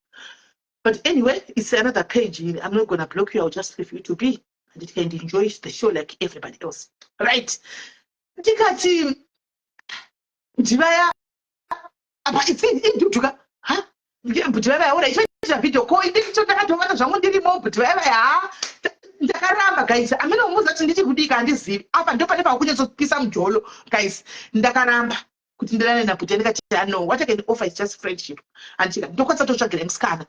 But anyway, it's another page. I'm not gonna block you, I'll just leave you to be and you can enjoy the show like everybody else, right? Ndikati ndivaya apa iduduka ha, bhuti vaya vaya, ichoita video call, ndakatovata zvangu ndirimo. Bhuti vaya vaya, ha, ndakaramba, guys. Amene umuza kuti ndichiri kudika, handizivi. Apa ndo pane pakunyatsopisa mujolo, guys. Ndakaramba kuti ndirane nabhuti. Ndikati no, what I can offer is just friendship, handika? Ndokwanisa totsvagira musikana.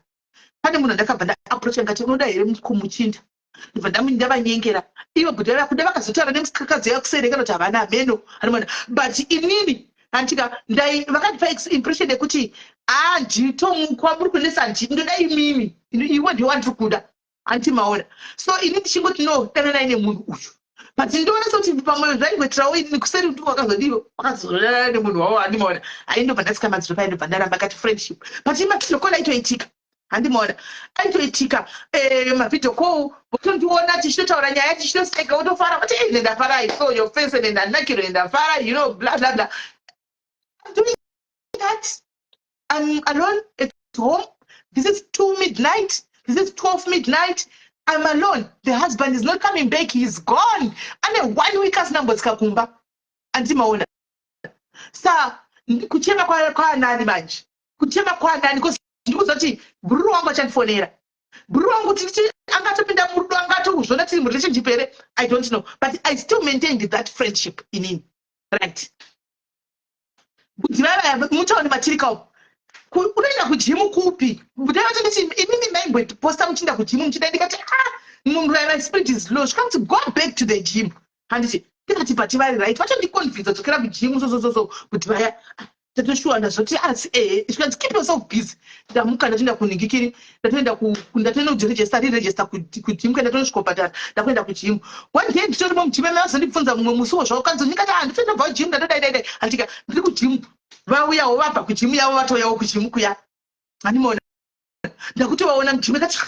Pane munhu andakabva ndaapproacha, ndikati unoda here kumuchinda? Ndibva ndavanyengera ivo bhuti vaya. Kuda vakazotaura nemusikakadzi yakuseri kana kuti havana hameno, hanimona. But inini, handika, ndai vakandipa impression yekuti handitomukwa muri kunesa, ndoda imimi, iwe ndiwe wandiri kuda, hanti maona? So ini ndichingoti no, dananai nemunhu uyu, but ndoona sekuti pamwe zvaingoitirawo inini kuseri ndi wakazodii, wakazodanana nemunhu wavo, handimaona. Aindobva ndatsika madziro paindobva ndaramba kati friendship, but mavideo call aitoitika, handimaona, aitoitika mavideo call, votondiona tichitotaura nyaya, tichitoseka, wotofara vati, "Ei, ndafara, I saw your face and ndanakirwa, ndafara," bla bla bla. I'm doing that. I'm alone at home. This is 2 midnight. This is 12 midnight. I'm alone. The husband is not coming back. He's gone. Ane one week asina kumbotsika kumba. Andimaona. Sa kuchema kwaanani manje? Kuchema kwaanani? Because ndikuziva kuti bhururu wangu achandifonera. Bhururu wangu titi angatopinda murudo, angatozvona tiri murelationship here. I don't know. But I still maintained that friendship inini. Right. Kuti vaya mutauni matirika umu unoenda kugym kupi? Budai vatonditi, "Inini maimboposta muchienda kugym muchida." Ndikati, "Ah, munhu, my spirit is low." Zvikanzi, "Go back to the gym." Handiti ndikati, "But vari right, vatondiconvinza dzokera kugym." So so so so kuti vaya tatoshuwa ndazvoti asi ehe. Zvikanzi, "Keep yourself busy." Ndamuka, ndatoenda kunhingikiri, ndatoenda, ndatoenda kuregister, reregister kugym kuenda, tonosvikobhadhara, ndakuenda kugym. One day nditorimo mugym, vazondibvunza mumwe musiwo zvavo kanzi, ndikati, "Ah, nditoendabva kugym, ndatodai dai dai." Handika ndiri kugym, vauyawo vabva kugym yavo, vatouyawo kugym kuya. Handimaona, ndakutovaona mugym. Kati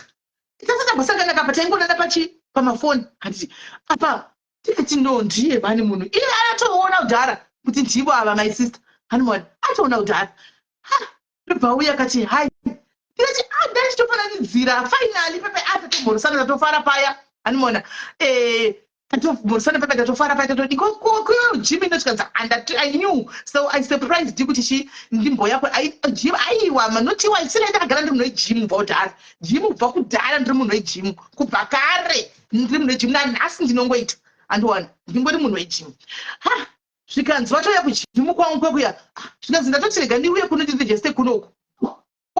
tasatambosangana kapa, taingonana pachi pamafoni. Handiti apa tikati, "No, ndiye mani munhu iye." Atoona kudhara kuti ndivo ava my sister. Handimaona, atoona kudhara. Ndobva uya kati, "Hai." Ndikati, "Ah, ndachitofananidzira." Finally pepe atatomhoresana, tatofara paya. Handimaona, tatomhoresana pepe, tatofara paya, tatodi gym inotikanzi. I knew, so I surprised kuti chi ndimboyako gym. Aiwa, manotiwa isina, ndakagara ndiri munhu wegym kubva kudhara. Gym kubva kudhara, ndiri munhu wegym kubva kare, ndiri munhu wegym nanhasi ndinongoita. Andiwana, ndingori munhu wegym. Ha, zvikanzi vatouya kugym kwangu kwekuya. Zvikanzi, "Ndatoti rega ndiuye kuno ndiregister kunoku."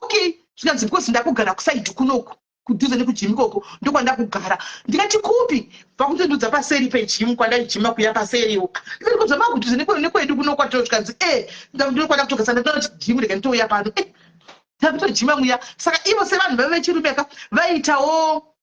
Okay, zvikanzi, "Because ndakugara kuside kunoku, kudhuze nekugym ikoko, ndokwandakugara." Ndikati, "Kupi?" Vakutondudza paseri pegym kwandaijima kuya, paseriwo. Ndikati, "Kozvama kudhuze nekwedu kuno kwato?" Zvikanzi, "E, ndokwanda kutogasa, ndatoti gym rega nditouya pano." E, takutojima muya. Saka ivo sevanhu vave vechirume ka, vaitawo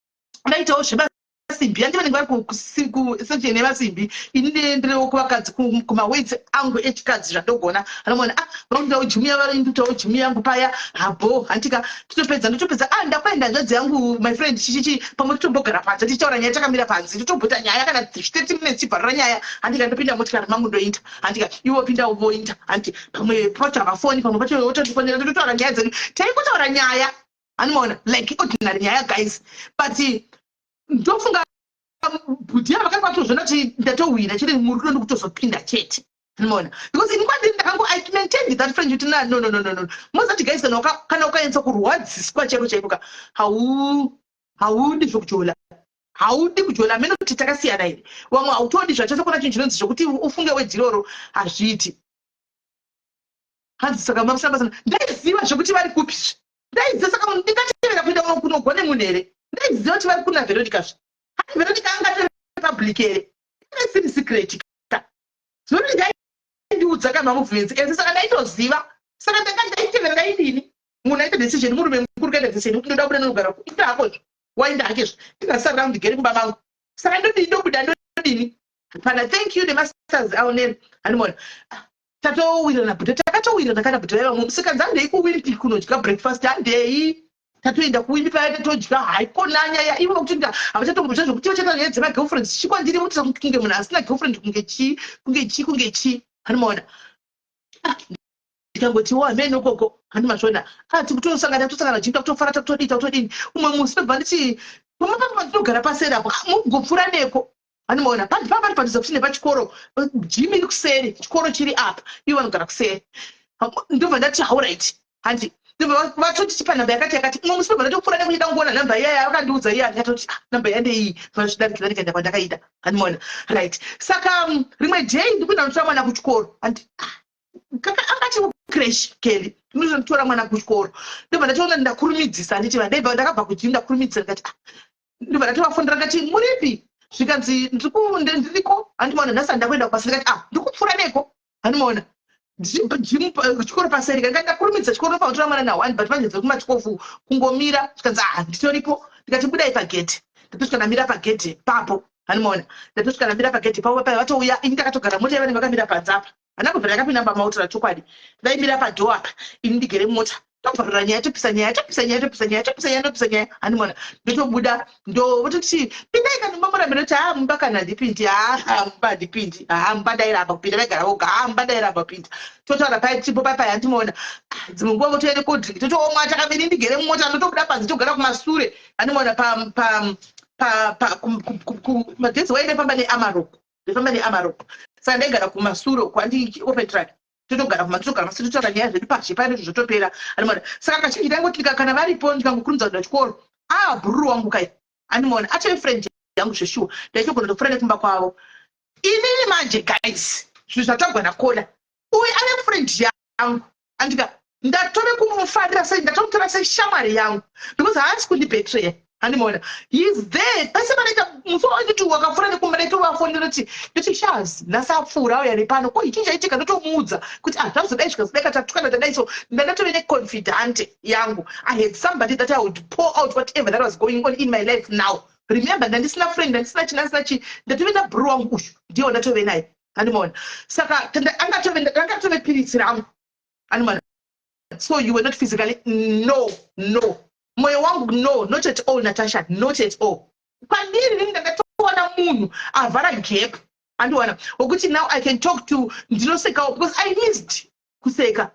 zvemasimbi. Andi vanenge vari kusection yevasimbi, ini ndiriwo kuvakadzi, kumaweights angu echikadzi zvandogona. Anoona, ah, vakuitawo gym yavo, nditawo gym yangu paya habo. Handika totopedza, ndotopedza, ah, ndakwaenda hanzvadzi yangu, my friend, chichichi, pamwe totombogara panze tichitaura nyaya, takamira panze, totombota nyaya kana 30 minutes, tibvarura nyaya. Handika ndopinda motikari mangu, ndoinda. Handika iwo pinda, voinda. Handi pamwe pacho havafoni, pamwe pacho wototifonera, tototaura nyaya dzedu. Taingotaura nyaya, anomaona, like ordinary nyaya, guys. But ndofunga bhudhi ava vakanga vatozviona kuti ndatowina chete murudo, ndikutozopinda chete. Anomaona, because ini kwandiri ndakango, I maintained that friend kuti na no, no, no, no, no. Mozati guys, kana ukanyatsa kurwadziswa chaiko chaiko ka, haudi zvokujola, haudi kujola. Mene kuti takasiyana here, vamwe hautodi zvachose. Kuna chinhu chinonzi zvokuti ufunge wedhiroro, hazviiti. Hanzi saka mamusana basana, ndaiziva zvekuti vari kupi, ndaiziva. Saka ndingatevera kuenda kunogwa nemunhu here? Ndaiziva kuti vari kuna Veronica. Zve hani Veronica angatove public here? Isiri secret ka. Veronica aindiudza ka mamovements ese, saka ndaitoziva. Saka ndanga ndaitevera, ndaidini? Munhu aita decision, murume mukuru kaita decision kuti ndoda kubuda nogara, ita hakozvo, waenda hakezvo, ndingasarira ndigere kumba mangu. Saka ndodini? Ndobuda ndodini? Hapana. Thank you nemasters aoneri. Hanimona, tatowirirana bhuta, takatowirirana kana bhuta vaiva musikanzi, "Handei kuWimpy kunodya breakfast, handei." Tatoenda kuWimpy paya, tatodya. Haikona nyaya ivo kuti havachatombozva zvokuti vachaita nyaya dzemagirlfriends. Chikwandiri kuti kunge munhu asina girlfriend, kunge chii, kunge chii, kunge chii. Handimaona, ndikangotiwo hamene ukoko. Handimazvona ati kutosangana, tosangana jim, takutofara, takutodii, takutodini. Umwe musi ndobva nditi, "Pamwe papo pandinogara paseri apo, mugopfuura neko." Handimaona, papa pari padhuze kuti nepachikoro, gym iri kuseri, chikoro chiri apa, ivo vanogara kuseri. Ndobva ndati, "Alright." Handi ndobva vatoti, "Chipa nhamba yakati yakati." Umwe musi ndobva ndatopfuura nekuida kungoona nhamba iyaya vakandiudza iya. Ndikatoti, "Ah, nhamba yandeiyi." Zvidarikira, ndikaenda kwandakaida. Handimaona, right. Saka rimwe day ndikuenda kunotora mwana kuchikoro. Handi ah, angati creche keli, ndinotora mwana kuchikoro, ndobva ndatoona ndakurumidzisa. Handiti vandaibva, ndakabva kugym, ndakurumidzisa. Ndikati, ah, ndobva ndatovafonera, ndikati, "Muripi?" Zvikanzi, "Ndiriko." Handimaona, "Nhasi handakuenda kubasa." Ndikati, "Ah, ndikupfuura neko." Handimaona, chikoro paseri. Kanga ndakurumidza chikoro, ndofanira kutora mwana na1, but manje dzekuma12 kungomira. Zvikanzi, "Ah, nditoripo." Ndikati, "Budai pagate." Ndatosvika ndamira pagate papo. Handimaona, ndatosvika ndamira pagate papo paya, vatouya. Ini ndakatogara mota yavanenge vakamira panze apa. Hana kubvira ndakapinda pamautora, chokwadi. Vaimira padoor apa, ini ndigere mumota. Tobvarura nyaya, topisa nyaya, topisa nyaya, topisa nyaya, topisa nyaya, topisa nyaya. Handimaona, ndotobuda, ndovototi, "Pindai kana mumba." Murambe ndoti, "Ha, mumba kana handipindi. Ha, mumba handipindi. Ha, mumba ndairamba kupinda. Vaigara voga. Ha, mumba ndairamba kupinda." Totaura pai tipo pai pai. Handimaona, dzimwe nguva votoende kodrink, totoomwa takamiri. Ndigere mumota, ndotobuda panze, togara kumasure. Handimaona, pa pa pa pa magezi waindafamba neAmarok, ndifamba neAmarok, saka ndaigara kumasure kwandi open truck. Totogara kuma, totogara masure, totaura nyaya zvedu pashe paine zvotopera. Handimaona, saka kazhinji ndaingoti kana varipo, ndikangokurumidza kuenda chikoro. Ah, bhururu wangu kai, handimaona, atove friend yangu zveshuwa. Ndaitogona topfuura nekumba kwavo. Inini manje, guys, zvinhu zvatagwa nakola uyu ave friend yangu, andika ndatove kumufarira sei, ndatomutora seshamwari yangu because haasi kundibetreya. Handimaona, he's there pese panoita musi wainditi wakapfuura nekumba, ndaitovafonera kuti, ndoti, "Shaz, nhasi apfuura, auya nepano, ko ichii chaitika?" Ndotomuudza kuti, "Ah, zvazodai, zvikazodai, katatukana, tadai." So ndandatove neconfidante yangu. I had somebody that I would pour out whatever that was going on in my life. Now remember, ndandisina friend, ndandisina chi, ndandisina chi. Ndatove nabhuru wangu uyu, ndiye wandatove naye. Handimaona, saka angatove piritsi rangu. Handimaona, so you were not physically? No, moyo wangu, no, not at all, Natasha, not at all. Kwandiri nini ndakatoona munhu avhara gap, andiwana, wekuti now I can talk to, ndinosekawo because I missed kuseka.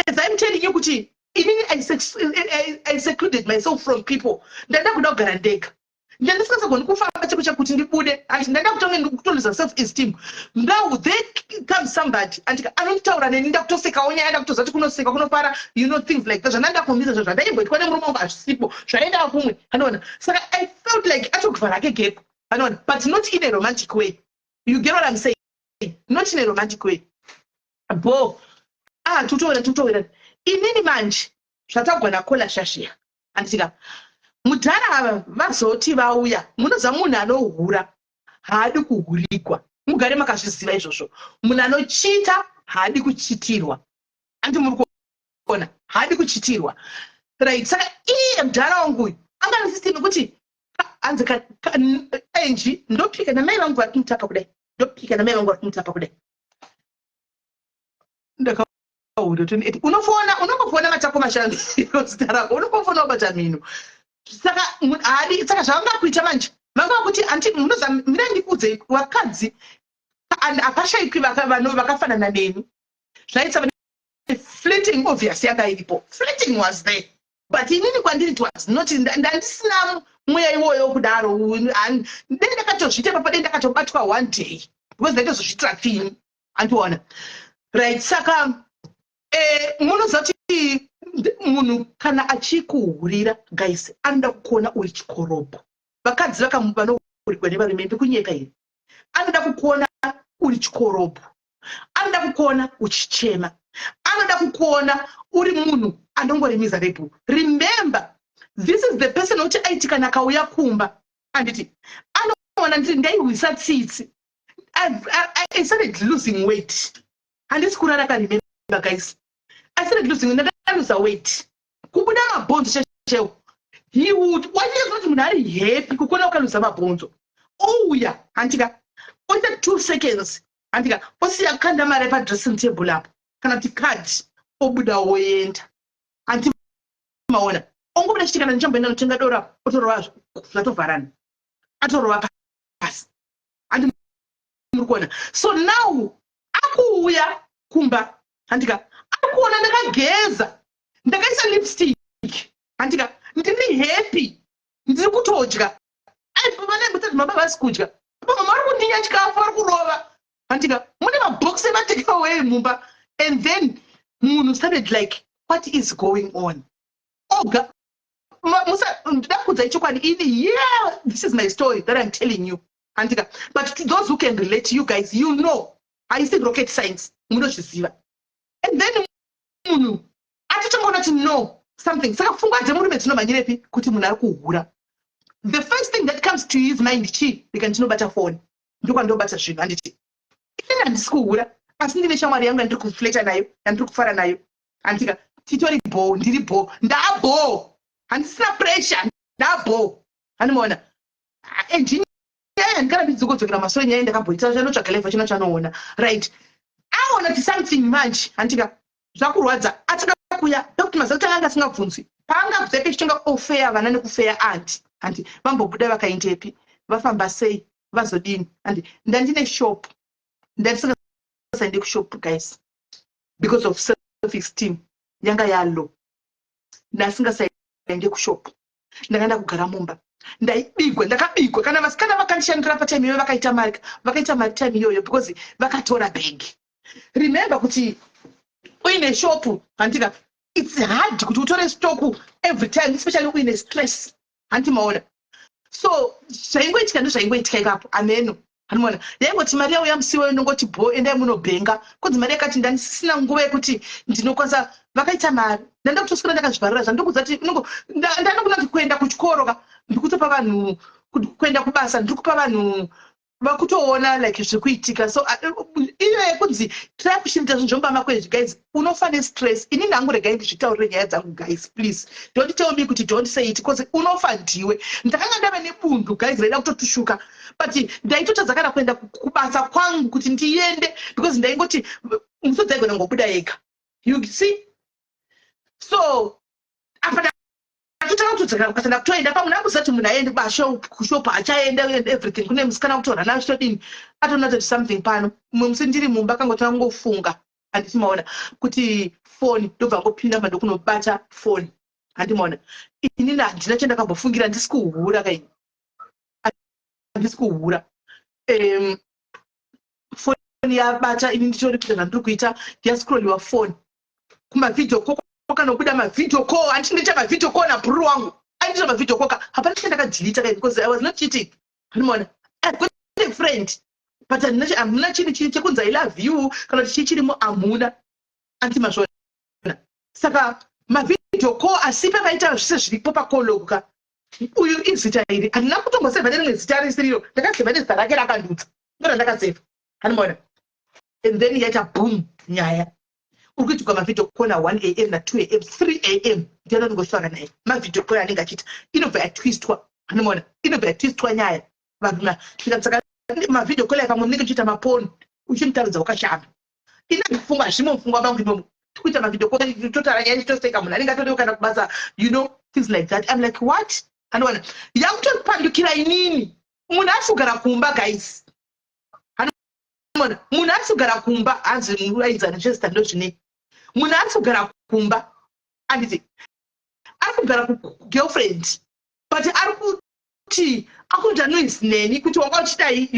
As I'm telling you kuti inini I secluded myself from people. Ndanda kuda kugara ndega, ndandisingazogoni kufamba cheko chekuti ndibude. Ati ndanda kutonge ndikutoluza self esteem. Now there comes somebody, andika, anonditaura neni, ndakutosekawo nyaya, ndakutoziva kuti kunoseka kunofara, things like that. Zvandanda kumisa zvo zvandaimboitwa nemurume wangu hazvisipo, zvaenda kumwe. Anoona, saka I felt like atokuvhara ake gap. Anoona, but not in a romantic way, you get what I'm saying? Not in a romantic way. Bo, ah, tutowera, tutowera. Inini manje zvatagwa nakola shashiya, handitika mudhara ava vazoti vauya. Munoziva, munhu anohura haadi kuhurigwa. Mugare makazviziva izvozvo. Munhu anochita haadi kuchitirwa. Andi muri kuona, haadi kuchitirwa, right? Saka iye mudhara wangu uyu anga nesystem yekuti hanzi enji ndopika namai vangu vari kumutapa kudai, ndopika namai vangu vari kumutapa kudai, ndakaura 28. Unofona, unongofona matako mashanu, zita rako, unongofona wabata mhino. Saka haadi. Saka zvavanga kuita manje, vanga kuti anti munoziva, mirai ndikuudzei, vakadzi and hapashayikwi vakafanana neni. Zvaita flirting, obvious, yanga iripo. Flirting was there, but inini kwandiri it was not, ndandisina mweya iwoyo kudaro. Dei ndakatozviita papa, dei ndakatobatwa one day because ndaitozozviitira fini. Andiona, right? Saka munoziva kuti munhu kana achikuhurira, guys, anoda kukuona uri chikorobho. Vakadzi vanohurirwa nevarume, ndikunyepa here? Anoda kukuona uri chikorobho, anoda kukuona uchichema, anoda kukuona uri munhu anongori miserable. Remember, this is the person wekuti aiti kana akauya kumba, anditi anoona nditi ndaihwisa tsitsi. I started losing weight. Handisi kurara ka. Remember, guys, I started losing, ndakaluza weight, kubuda mabhonzo chaiwo. He would wachiziva kuti munhu ari happy kukuona ukaluza mabhonzo. Ouya, handika, oita 2 seconds, handika, osiya kanda mari padressing table apo kana kuti card, obuda woenda. Handi maona, ongobuda chiti, "Kana ndichamboenda notenga dora," otorova, zvatovharana, atorova pasi. Handi muri kuona? So now akuuya kumba, handika, akuona ndakageza, ndakaisa lipstick, handika, ndiri happy, ndiri kutodya. Vanembotati mama vasi kudya, mama vari kundinya chikafu, vari kurova, handika, mune mabhokisi ematakeway mumba. And then munhu started like, "What is going on?" Oga ndoda kuudzai chokwadi ini. Yeah, this is my story that I'm telling you, handika, but to those who can relate, you guys, haisi rocket science, munozviziva. And then munhu atotangaona kuti no, something. Saka pfungwa dzemurume dzinomhanyirepi kuti munhu ari kuhura? The first thing that comes to his mind chii? Rika ndinobata foni, ndokwandobata zvinhu. Handiti inini handisi kuhura, asi ndine shamwari yangu yandiri kuflirta nayo, yandiri kufara nayo, handika, titori bo, ndiri bo, ndabo, handisina pressure, ndabo. Handimaona, engineer, handikana ndidzokodzokera masoro nyaya ndakamboita, chanotsvaga life chino chanoona, right? Aona kuti something manje, handika, zvakurwadza, atanga. kuya ndokuti mazuva kuti anga asingabvunzwi, paanga bvunza kechitonga ofeya vana nekufeya anti handi vambobuda vakaendepi, vafamba sei, vazodini. Handi ndandine shop, ndandisingasaende kushop, guys, because of self esteem yanga yalow. Ndasingasaende kushop, ndakaenda kugara mumba. Ndaibigwa, ndakabigwa. Kana vasikana vakandishandira patime iyoyo vakaita mari, vakaita mari time iyoyo because vakatora bhegi. Remember kuti uine shopu, handika, it's hard kuti utore stock every time, especially uine stress, hanti maona? So zvaingoitika ndozvaingoitika ipapo, ameno, handimaona? Yaingoti mari yauya musi iwoyo, ndongoti bo, endai munobhenga. Kunzi mari yakati, ndandisina nguva yekuti ndinokwanisa. Vakaita mari, ndanda kutoswera ndakazvivharira. Zvandokudza kuti ndanogona kuti kuenda kuchikoro ka, ndikutopa vanhu, kuenda kubasa ndiri kupa vanhu vakutoona like zviri kuitika. So iyo yekunzi try kushimita zvinhu zvomba makwezvi, guys, unofa nestress. Inini hangu, regai ndizvitaurire nyaya dzangu. Guys, please don't tell me kuti don't say it, because unofa ndiwe. Ndakanga ndave nebundu, guys, raida kutotushuka, but ndaitotadza kana kuenda kubasa kwangu kuti ndiende because ndaingoti musodzi aigona ngobuda yega, you see? So apa ndakutanga kutodzokera kubasa, ndakutoenda pamwe ndakuziva kuti munhu aende kushopu, achaenda and everything. Kune musikana kutorwa nayo, chitodini, atoona kuti something pano. Mumwe musi ndiri mumba, kangotanga kungofunga, handiti maona, kuti foni, ndobva ngopinda mba, ndokunobata foni, handimaona? Inini handina chandakambofungira, ndisi kuhura kaini, handisi kuhura. Foni yabata, ini nditori kuita zvandiri kuita, yascrolliwa foni kumavideo call, kwakanobuda mavideo call. Handiti ndiita mavideo call nabhururu wangu, aindiita mavideo call ka. Hapana chandakadhilita kai because I was not cheating, handimaona? I've got a friend, but hamuna chinhu chii chekunzi "I love you" kana kuti chii chirimo, hamuna, anti mazvona? Saka mavideo call asi pakaita zvise zviripo pacall log ka. Uyu izita iri handina kutombosevha nerimwe zita risiriro, ndakasevha nezita rake rakandudza, ndo randakasevha, handimaona? And then yaita boom, nyaya uri kuitirwa mavideo call na1 a.m., na2 a.m., 3 a.m. Ndiana ndingotaura naye mavideo call anenge achiita, inobva yatwistwa, handimaona? Inobva yatwistwa nyaya. Vanhu saka mavideo call pamwe munenge muchiita maponi, uchimutaridza wakashama. Ina pfungwa zvimo mupfungwa mangu imomo, tikuita mavideo call, totaura nyaya, toseka, munhu anenge atodiwa kana kubasa, things like that. I'm like, what? Anoona yakutopandukira inini. Munhu asi kugara kumba, guys, anoona munhu asi kugara kumba, hanzi aidza nechesta, ndozvinei. Munhu ari kugara kumba, anditi ari kugara kugirlfriend, but ari kuti akuita noise neni kuti wanga uchidai.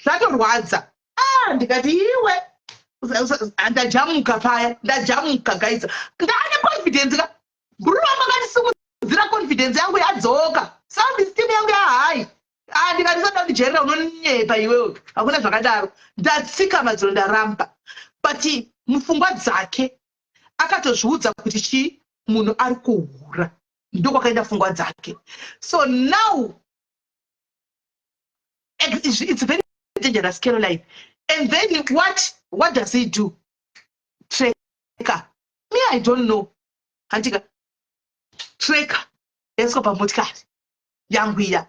Zvatorwadza. Ah, ndikati iwe, ndajamuka paya, ndajamuka, guys. Ndaane confidence ka. Bhuru rangu akandisimudzira, confidence yangu yadzoka, self esteem yangu yahigh. Ah, ndikati sada kundijerera, unonyepa iwewe, hakuna zvakadaro. Ndatsika madziro, ndaramba, but mupfungwa dzake akatozviudza kuti chii, munhu ari kuhura. Ndokwakaenda pfungwa dzake. So now it's very dangerous, Caroline. And then what does he do? Tracker. Me, I don't know, handika tracker yaiswa pamotikari yangu iya.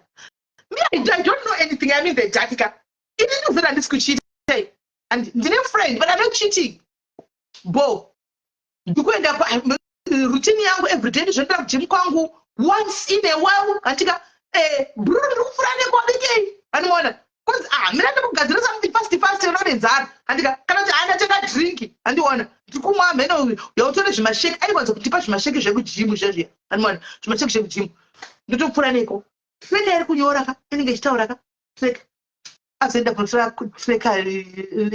Me, I don't know anything. I'm in the dark ka. Ini ndizoti handisi kucheata and ndine friend, but I'm not cheating bo. Ndikuenda routine yangu everyday, ndizvoendera kugym kwangu once in a while, handika? Bhururu ndiri kupfuura nekwabikei, handimaona? Kwanzi, ah, mina ndikugadzira something fast fast, unone nzara, handika? Kana kuti andatenga drink, handiona? Ndiri kumwa mheno, yautore zvimasheki, aiwanza kutipa zvimasheki zvekugym zvezviya, handimaona? Zvimasheki zvekugym, ndotopfuura neko, tracker iri kunyora ka, inenge ichitaura ka tracker. Azoenda kunotora tracker,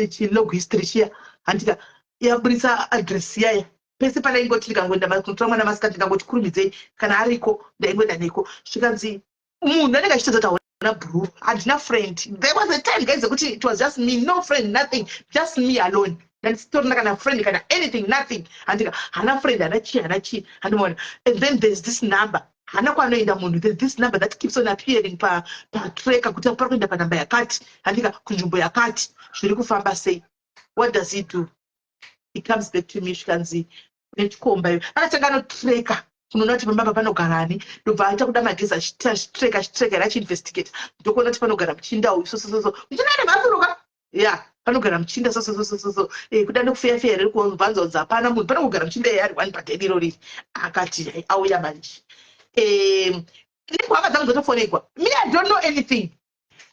chilog history chiya, handika? Yaburitsa address yaya pese panaingoti ndikangoenda kunotora mwana masikati, ndikangoti kurumidzei kana ariko, ndaingoenda neko. Zvikanzi munhu anenge achitodza kuti hauna bhururu, handina friend. There was a time, guys, yekuti it was just me, no friend, nothing, just me alone. Ndandisitorina kana friend, kana anything, nothing, handika? Hana friend, hana chii, hana chii, handimaona? And then there's this number, hana kwaanoenda munhu. There's this number that keeps on appearing patracker kuti pari kuenda panhamba yakati, handika, kunzvimbo yakati, zviri kufamba sei? What does he do? He comes back to me, zvikanzi nechikomba iyo akatanga anotreka kunoona kuti pamba panogarani. Ndobva aita kuda magezi, achitreka, achitreka, achiinvestigate, ndokuona kuti panogara muchinda uyu. Sosososo, muchinda ane mhasuru ka ya. Panogara muchinda so so so so so. Kuda nekufeya feya here kubvanza kunzi hapana munhu. Panogara muchinda ari one padeni irori. Akati auya manje. Nehama dzangu dzotofonegwa. Me, I don't know anything.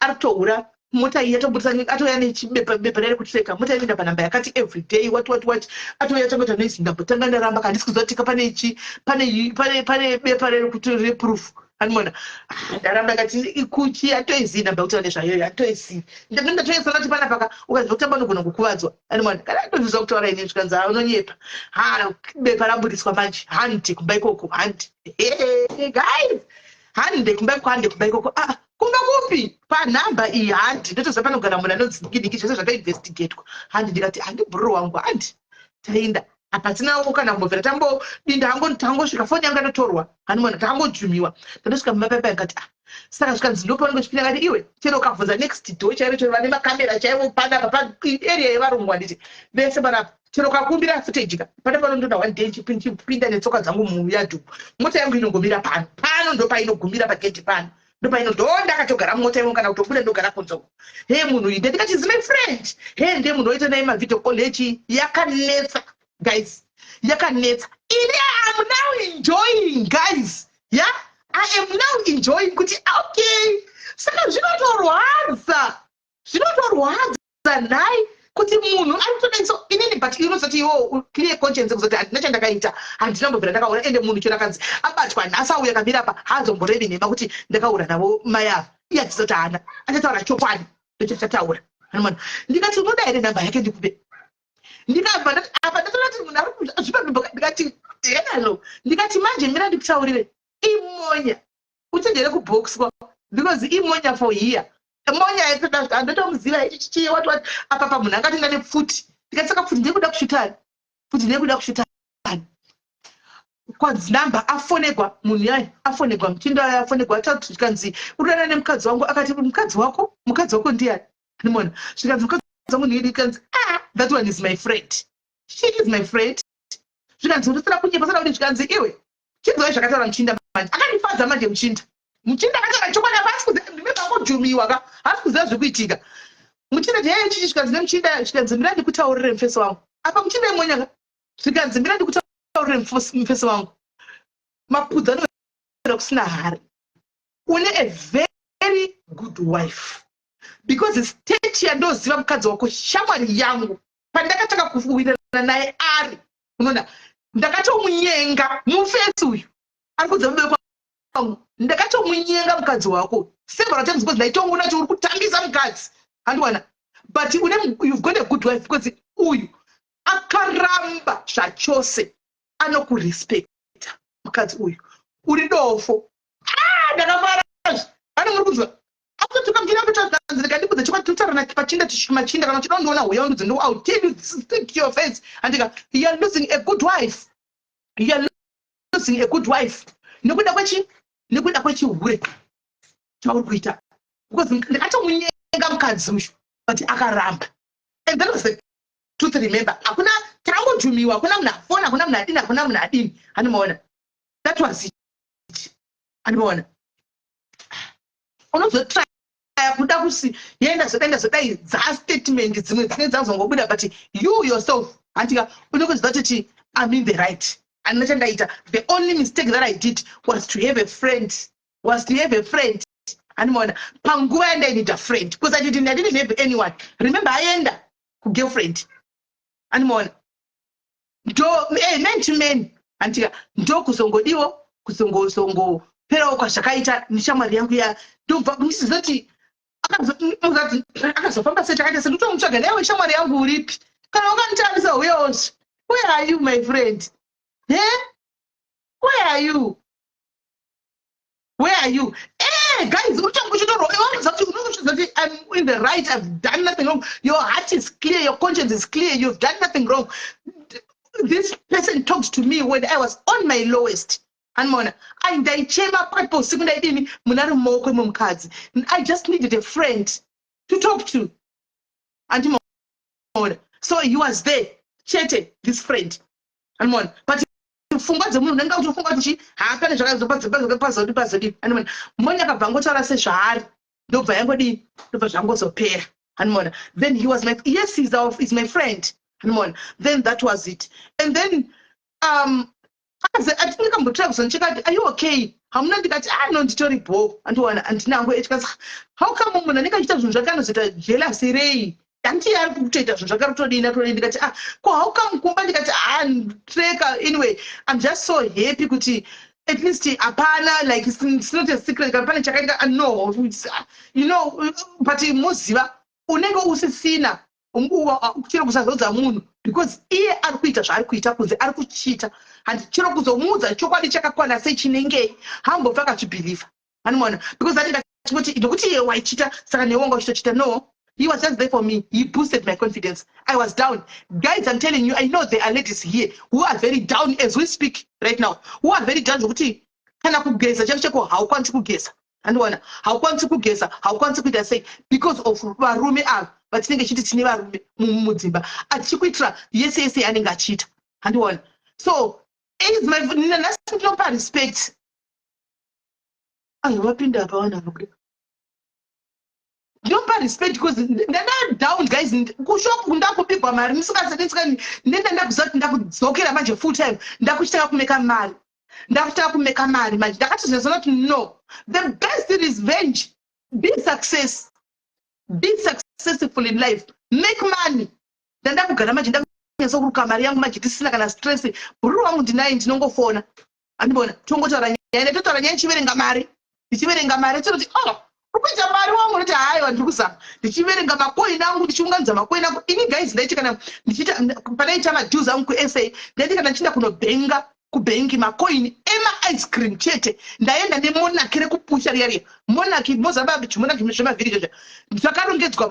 Ari kutohura mota iyi, yatobudisa, atouya nechibepa, bepa rere kutreka mota inoenda panhamba yakati every day, what what what. Atouya tangoita noise. Ndambotanga ndaramba, handisi kuziva kuti pane chi pane bepa rere kuti reproof andimona. Ah, ndaramba kati kuchi atoizii namba yekutaura nezvayoyo, atoizii. Ndatoisana kuti panapa ukaziva kutamba unogona kukuvadzwa, andimona. Kana atozviziva kutaura ini, zvikanzi unonyepa. Ha, bepa rabudiswa manje, handi kumba ikoko, handi guys, hande kumba ikoko, hande kumba ikoko. Ah, kumba kupi? Panhamba iyi, handi ndotoziva panogara munhu anonzi diki. Zvese zvakainvestigatwa, handi. Ndikati handi bhururu wangu, handi taenda. Hapasinawo kana kumbobvira tambodinda, tangosvika, foni yangu yatotorwa, hanimona, tangojumiwa. Tandosvika mumba paipai, ndikati ah, saka zvikanzi ndopaunenge uchipinda. Kati iwe, chero ukabvunza next door chaivo, chero vane makamera chaivo panapa paarea yevarungu, handiti vese panapa, chero ukakumbira footage ka, pane panondoda one day nchipinda netsoka dzangu muyadhu, mota yangu inongomira pano pano, ndopainogumira pagedhi pano, ndopaino ndo ndakatogara mumota imo, kana kutobuda ndogara kunzoko. He, munhu uyu, ndikati is my friend. He, ndiye munhu oita naye mavideo call echi. Yakanetsa guys, yakanetsa. Ini am now enjoying, guys. Yeah, I am now enjoying kuti okay, saka zvinotorwadza, zvinotorwadza nhai, kuti munhu ari kutodai. So inini, but unozoti iwo clear conscience kuzoti handina chandakaita, handina kumbobvira ndakaura. Ende munhu chero akanzi abatwa nhasi, auya akamira apa, haazomborevi nhema kuti ndakaura navo mai ava. Iye achizoti haana, achataura chokwadi, ndochachataura. Anomona, ndikati unoda here nhamba yake ndikupe? Ndikabva apa ndatoona kuti munhu ari kuzvipa. Ndikati hello, ndikati manje mira ndikutaurire, imonya uchenjere kuboxwa because imonya for here, monya andotomuziva ichichi, what what. Apa pa munhu angatoenda nepfuti. Ndikati saka pfuti ndeyekuda kushutani, pfuti ndeyekuda kushutani? Kwanzi namba afonegwa munhu yayo, afonegwa muchindo ayo, afonegwa, zvikanzi urikudanana nemukadzi wangu. Akati mukadzi wako, mukadzi wako ndiani? Ndimona, zvikanzi mukadzi wangu ndii. Kanzi ah, that one is my friend, she is my friend. Zvikanzi urisina kunyepa sana kuti, zvikanzi iwe chinzwai zvakataura muchinda manje. Akandifadza manje muchinda. Muchinda akataura chokwadi apa, asi kuziva ndimebe angojumiwa ka, haasi kuziva zvekuitika muchinda. Ti hei, chichi, zvikanzi nemuchinda, zvikanzi mira ndikutaurire mufesi wangu. Apa muchinda imonyaka. Zvikanzi mira ndikutaurire mufesi wangu, mapudzi anoera kusina hari. Une a very good wife because state yandoziva mukadzi wako, shamwari yangu, pandakatanga kuwirirana naye ari unoona, ndakatomunyenga mufesi uyu ari kudza mubereki wangu, ndakatomunyenga mukadzi wako several times because ndaitoona kuti uri kutambisa mukadzi, handiwana. But une, you've got a good wife because uyu akaramba zvachose, anokurespecta mukadzi uyu. Uri dofo. Ah, ndakafara. Ano muri kunzwa akutotuka muchida kutotanzirika. Ndikudze chokwadi, totaurana pachinda machinda. Kana uchida kundiona, huya undudze ndo, I'll tell you straight to your face. Andika you are losing a good wife, you are losing a good wife nekuda kwechi, nekuda kwechihure chauri kuita, because ndakatomunyenga mukadzi uyu, but akaramba. And that was the truth. Remember, hakuna, tangojumiwa, hakuna munhu afona, hakuna munhu adini, hakuna munhu adini, handimaona. That was it, handimaona. Unozotraya kuda kusi yenda zodai, ndazodai dzastatement dzimwe dzinenge dzazongobuda, but you yourself, handika, unongoziva kuti I'm in the right, handina chandaita. The only mistake that I did was to have a friend, was to have a friend, handimaona, panguva yandainida friend, because I didn't have anyone. Remember, aenda kugirlfriend, handimaona, ndo man to man, handika, ndokuzongodiwo kuzongozongoperawo kwazvakaita neshamwari yangu ya. Ndobva ndichizoti akazofamba sei, takaita sendotomutsvaga naiwe shamwari yangu, uripi? Kana wakanditarisa, uyawozve. Where are you, my friend? He, where are you, where are you? Guys, unotoziva kuti I'm in the right, I've done nothing wrong. Your heart is clear, your conscience is clear, you've done nothing wrong. This person talked to me when I was on my lowest, andimaona. Ai, ndaichema pakati pousiku, ndaidini, munhu ari mumaoko emumukadzi. I just needed a friend to talk to, andimaona. So he was there chete, this friend, andimaona. But pfungwa dzemunhu unenge utofunga kuti chi haapane zvakazopazodi pazodi, andimaona. Moni akabva angotaura sezvaari, ndobva yangodii, ndobva zvangozopera. Hanimona. Then he was my, yes, he's my friend. Hanimona. Then that was it. And then ndikambotry kuzondicheka ati, "Are you okay? Hamuna?" Ndikati, "Ah, no, nditori bho." Andiwana andinango etikati, "How come munhu anenge achiita zvinhu zvake anozoita jealous rei? Hanti ari kutoita zvinhu zvake, rotodini, atodini?" Ndikati, "Ah, ko how come kumba?" Ndikati, "Ah, treka. Anyway, I'm just so happy kuti at least hapana, like, it's not a secret kana pane chakaitika." No, but muziva unenge usisina chero kusazodza munhu because iye ari kuita zvaari kuita kunze, ari kuchita. Handi chero kuzomuudza chokwadi chakakwana sei chinengei, hambofa akachibhilivha. Anomaona, because anenge achingoti nokuti iye waichita, saka newe wanga uchitochita. No, he was just there for me. He boosted my confidence. I was down, guys, I'm telling you. I know there are ladies here who are very down as we speak right now, who are very down zvokuti kana kugeza chaiko chaiko haukwanisi kugeza. Handiona, haukwanisi kugeza, haukwanisi kuita sei because of varume ava vatinenge chiti tine varume mudzimba achikuitira yese yese yaanenge achiita. Handiona. So is my, nhasi ndinopa respect. Ayo, vapinda apa vanhu ava kuda. Ndinopa respect because ndanda down, guys. Kushopu ndakubigwa mari ndisingasedisika, nenda ndakuziva kuti ndakudzokera manje full time, ndakuchitanga kumeka mari, ndakutanga kumeka mari manje. Ndakatozviziva kuti no, the best revenge, be success, be successful in life, make money. Ndandakugara manje, ndakunyatsa kuruka mari yangu manje, tisina kana stress. Bhururu wangu ndinaye, ndinongofona, andibona, tongotaura nyaya, ndatotaura nyaya ndichiverenga mari, ndichiverenga mari, tinoti, "Oh, uri kuita mari wangu?" Ndoti, "Haiwa, ndiri kuzama." Ndichiverenga makoini angu, ndichiunganidza makoini angu. Ini guys, ndaiti kana ndichiita, pandaiita madeals angu kuSA, ndaiti kana ndichienda kunobhenga kubhengi, makoini emaice cream chete, ndaenda nemonaki rekupusha riya riya, monaki mozamba, chimonaki zvemavhiri izvozvo zvakarongedzwa,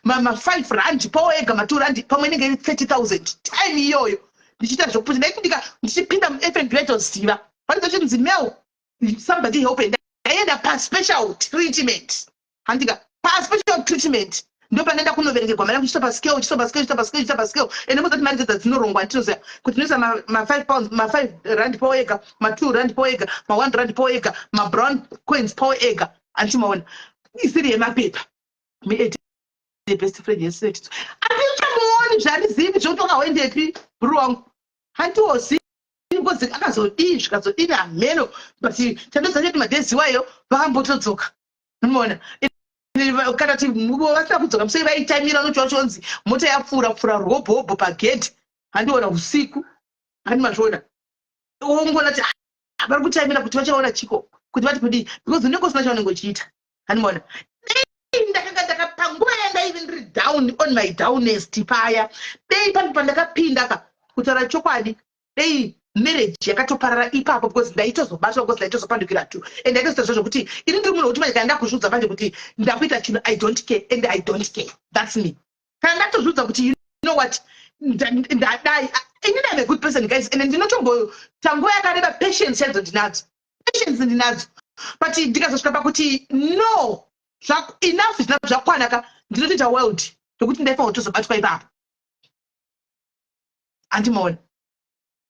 ma5 rand pawo ega, ma2 rand pamwe inenge iri 30 000. Time iyoyo ndichiita zvokupusha, ndaiti ndichipinda muFNB, vaitoziva panenge chinzi Mel, somebody help. Ndaenda paspecial treatment, handika, paspecial treatment ndo pandaenda kunoverengerwa mari yangu, chiisa pascale, chiisa pascale, chiisa pascale, chiisa pascale. Ende mozati mari dzedza dzinorongwa, ndinoziva kuti ndinoisa ma5 pounds, ma5 rand pawo ega, ma2 rand pawo ega, ma1 rand pawo ega, mabrown coins pawo ega. Handichimaona isiri yemapepa. Best friend yeset handichamuoni, zvarizivi zvokuti wakaendepi bhuru wangu, handiwozivi because akazodii, zvikazodini, hameno. But chandoziva cheti madhezi iwayo vakambotodzoka. Unoona, kana kuti vasina kudzoka musei, vaitamira unochiva chonzi mota yapfuura pfuura robhobho pagedhi. Handiona usiku, handi mazviona, wongona kuti, "Ah, vari kutamira kuti vachaona chiko, kuti vati kudii?" Because unenge usina chaunenge uchiita. Handimaona, dei ndakanga ndakapanguva yandaive ndiri down on my downest paya, dei pane pandakapinda ka, kutaura chokwadi, dei marriage yakatoparara ipapo, because ndaitozobatwa, because ndaitozopandukira tu. And ndaitozoita zvo zvokuti ini ndiri munhu wekuti manje kana ndakuzviudza manje kuti ndakuita chinhu, I don't care and I don't care. That's me. Kana ndatozviudza kuti, you know what, ndadai, inini I'm a good person, guys, and ndinotomboita nguva yakareba. Patience chaidzo ndinadzo, patience ndinadzo, but ndikazosvika pakuti no, enough is enough, zvakwana ka, ndinotoita world yokuti ndaifanira kutozobatwa ipapo. Handimaona,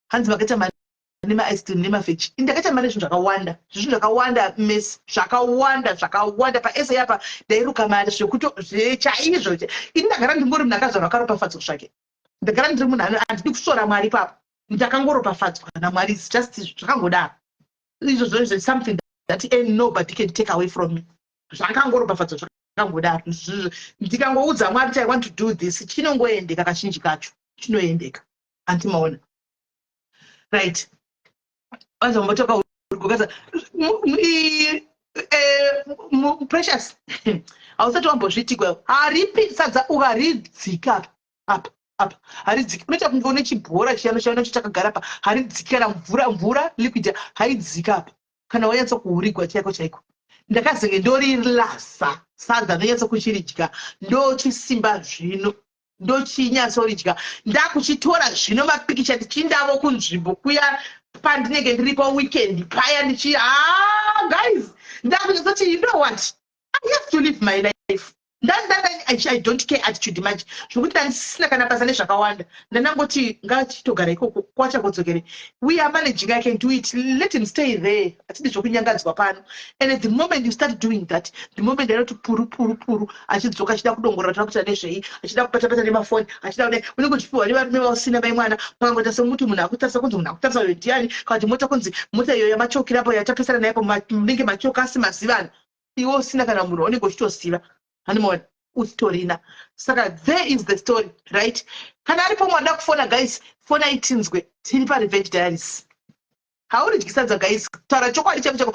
hanzi vakaita mari nemaice cream nemavheji. Ndakaita mari nezvinhu zvakawanda, zvinhu zvakawanda mes, zvakawanda, zvakawanda. Paesa apa ndairuka mari zvekuto zvechaizvo. Ini ndagara ndingori munhu akazvarwa akaropafadzwa zvake. Ndagara ndiri munhu handidi kusvora Mwari ipapo, ndakangoropafadzwa naMwari. It's just zvakangodaro izvozvo is something that ain't nobody can take away from me. Zvakangoropafadzwa, zvakangodaro. Ndikangoudza Mwari kuti I want to do this, chinongoendeka. Kazhinji kacho chinoendeka. Handimaona, right? Vanzombotoka urikukaza Precious, hausati wambozviitikwa. Haripi sadza, ukaridzika apa apa haridziki. Unoita kunge une chibhora chiyano chiyano chakagara pa, haridziki. Kana mvura, mvura liquid haidzika apa kana wanyatsa kuurigwa chaiko chaiko. Ndakazenge ndorilasa sadza, ndonyatsa kuchiridya, ndochisimba zvino, ndochinyatsoridya. Ndakuchitora zvino mapikicha ndichindavo kunzvimbo kuya pandinenge ndiri paweekend paya, ndichi, ah, guys, ndakunyatsoti, you know what, I have to live my life. Ndandanda I don't care attitude manje, zvokuti ndandisina kana basa nezvakawanda. Ndanangoti ngachitogara ikoko kwachakodzokere. We are managing, I can do it, let him stay there, hatidi zvokunyangadzwa pano. And at the moment you start doing that, the moment anoti puru puru puru achidzoka, achida kudongorora, toda kuita nezvei, achida kubatabata nemafoni, achida kudai, unenge uchipiwa nevarume vausina mai mwana. Pakangoita semuti munhu akutarisa, kunzi munhu akutarisa uyo ndiani, kana kuti mota, kunzi mota iyo yamachokerapo yatapesana nayepo, munenge machoka asi mazivana, iwe usina kana munhu waunenge uchitoziva, handimaona usitorina. Saka there is the story, right? Kana aripo mwada kufona, guys, fona itinzwe. Tiri paRevenge Diaries. Hauridyi sadza, guys, taura chokwadi chako chako.